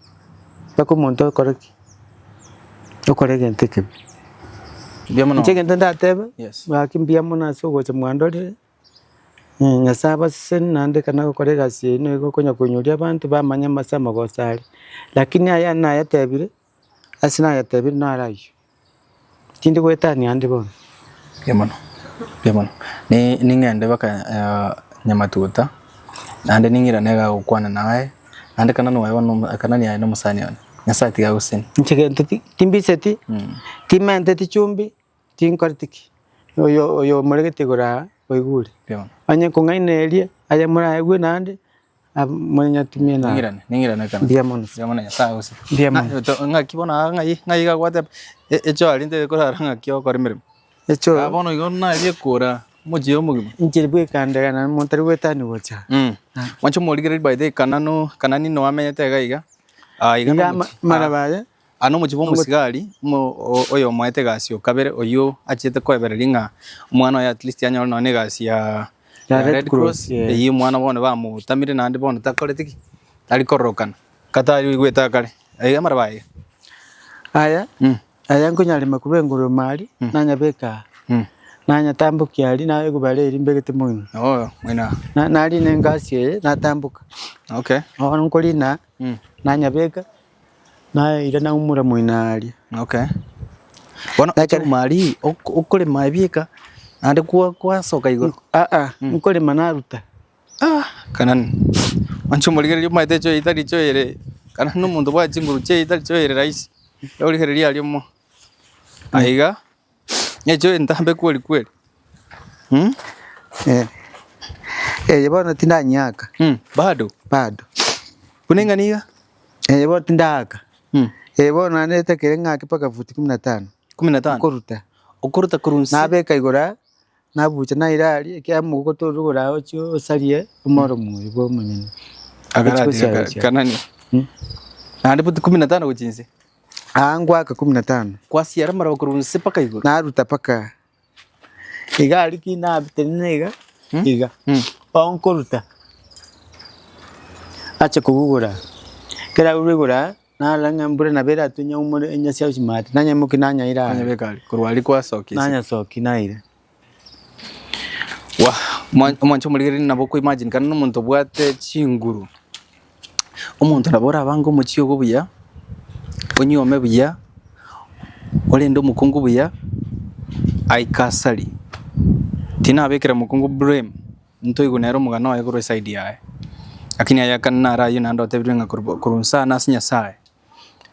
mpaka omonto okore ki? Okore egento ekebe. Mbuya mono. Inche egento ndatebe, Yes. gaki mbuya mono ase ogocha mwandorire. Nyasae abasesenie naende ekero nagokora egasi eye nigo okonya koinyoria abanto bamanye ase amagoso are, lakini aya nayatebire, ase nayatebire naro ayio, tindi goetania ande bono. Mbuya mono, mbuya mono. Ni ning'ende mpaka nyamatuta, naende ning'irane iga gokwana naye, naende kanani oye bono kanani aye na omosani one, Nyasae tiga agosesenie. Inche gento ti timbiseti, timenteti chumbi. Tinkoreti ki? Oyo oyo omoregete igoro aa oigure. Onye kong'aina eria, aye moraegwe naende, ab monyatumie naende. Ning'irane, ning'irane ekero. Mbuya mono. Mbuya mono Nyasae agose. Mbuya mono. Ng'aki bono aa ng'ai ng'ai iga gwateba, e- echo rinde ekorara ng'aki ogokora emeremo. Echo Aa bono igo naye ekora omochie omogima. Inche bwekandega naende monto tari goetania gocha aa. Mwanche omorigereria by the way Kananu, Kanani nigo amenyete iga iga, aa iga Iga nomochie. maraba aya. Aa nomochie bw'omosigari, omo oyomoete egasi o kabere, oyio achete koebereria ng'a omwana oye at least anyore nonye na egasi ya Ya ya Red Red Cross, Cross, yeah. eyio omwana bono bamotamire naende bono takoreti ki? Tari kororokana, kata oigwete akare, aiga amaraba aiga. Aya, aya nkonyarema korwa engoro ime aria, nanyabeka aa, nanyatambokia aria, naegubara eria mbegete moino. Oo, moino aa. Na narina engasi eye, natamboka. Okay. Bono nkorina aa, nanyabeka. Naeire naumora moino aria. Okay. Bono Ekero- echuma aria ok- okorema ebieka naende kwa kwasoka igoro. Aa, nkorema naruta. Ah! Kanani, inche omorigereria omanyete echo etari choere, kanani na omonto obwate chinguru chiaye etari choere rahisi, origereria aria omo aiga, echo entambe kweri kweri. Eh, eye bono tindanyiaka Bado? bado. Buna eng'ana iga? Eye bono tindaaka. Eye bono naende etakere ng'ake mpaka futi kumi na tano. 15? Nkoruta. Okoruta korwa inse? Nabeka igoro aa, nabucha naira aria, ekiagera omogoko tore igoro aa ochie osarie omoro omoyo bwa omonyene. Akaratiga Gochia gochia. kanani. Naende futi 15 gochia inse? Aa ngoaka 15. Kwasiara amaroba korwa inse mpaka igoro? Naruta mpaka iga aria ki natenena iga, iga, oo nkoruta, ache kobugora, ekero arure igoro aa, narora ng'a embura nabo eratwe nyaumore enyasi ase chimate, nanyaimokia nanyaira aria. Kwanyabeka aria, korwa aria kwasokia isiko. Nanyasokia naira. Wah, omwa- omwancho omorigereria nabo oko imagine kare na omonto obwate chinguru, omonto nabo orabange omochie ogo buya, onyuome buya, orende omokungu buya, aike asari. Tinabekera mokungu blame, ntoigwe nere omogano oye korwa eside yaye, lakini aye akane naro aywo naende otebirwe ng'a korwa korwa inse aa ase Nyasaye,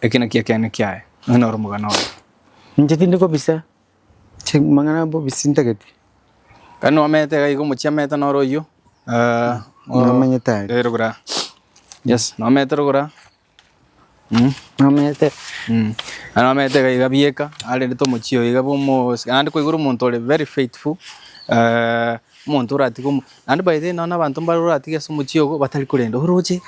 eki nakio ekeene kiaye, oyio noro omogano oye. Inche tindi kobisa, inche amang'ana a bobisi ntagete. Ekero nomanyete iga iga omochie amete noro oyio, Nomanyete aria. eh rogoro aa, yes nomanyete rogoro aa. Nomanyete. Naende omanyete iga iga bieka, arendete omochie oyo iga bwa naende koigwa omonto ore very faithful, omonto oratige omo naende by the way nonya abanto mbare oratige ase omochie ogo batari korenda oroche,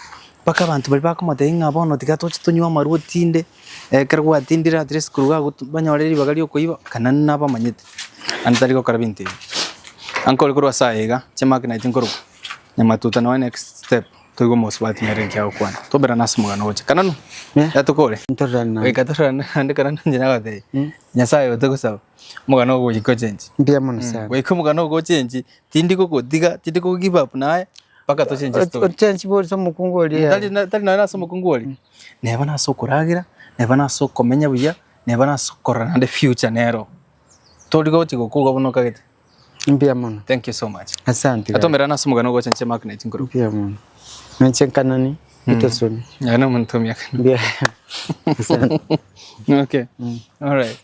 mpaka abanto baria bakomotebia ng'a bono tiga toche tonywe amarwa otinde, ekero gwatindire at least korwa iga banyore ribaga ria okoiba, kana nabamanyete, naende tari gokora binto ebi. Ankore korwa ase aya iga, chimark nainche nkorokwa, nyamatuta nonya next step. Toigwe omosubati nere inki agokwana. Toberane ase omogano ogocha. Kananu, Eh. yatokore. Ntororane naende. Goika tororane naende kananu inche nagotebia. Nyasaye otogosaba. Omogano ogo goika ochenche. Mbuya mono sana. Goika omogano ogo ochenche, tindi gogotiga, tindi ko give up naye, mpaka tochenche story. Ochenchi bori ase omokungu oria. Tari na- tari nonya ase omokungu oria. Neba nase okoragera, neba nase okomenya buya, neba nase okorora naende future nero. Tori gochi gokwa iga buna okagete. Mbuya mono. Thank you so much. Asante. Atomerana ase omogano ogocha inche Mark Knight nkorokwa. Mbuya mono. Nainche nkanani Peterson. Aye nomonto omuya. Mbuya. Asante. Okay. All right.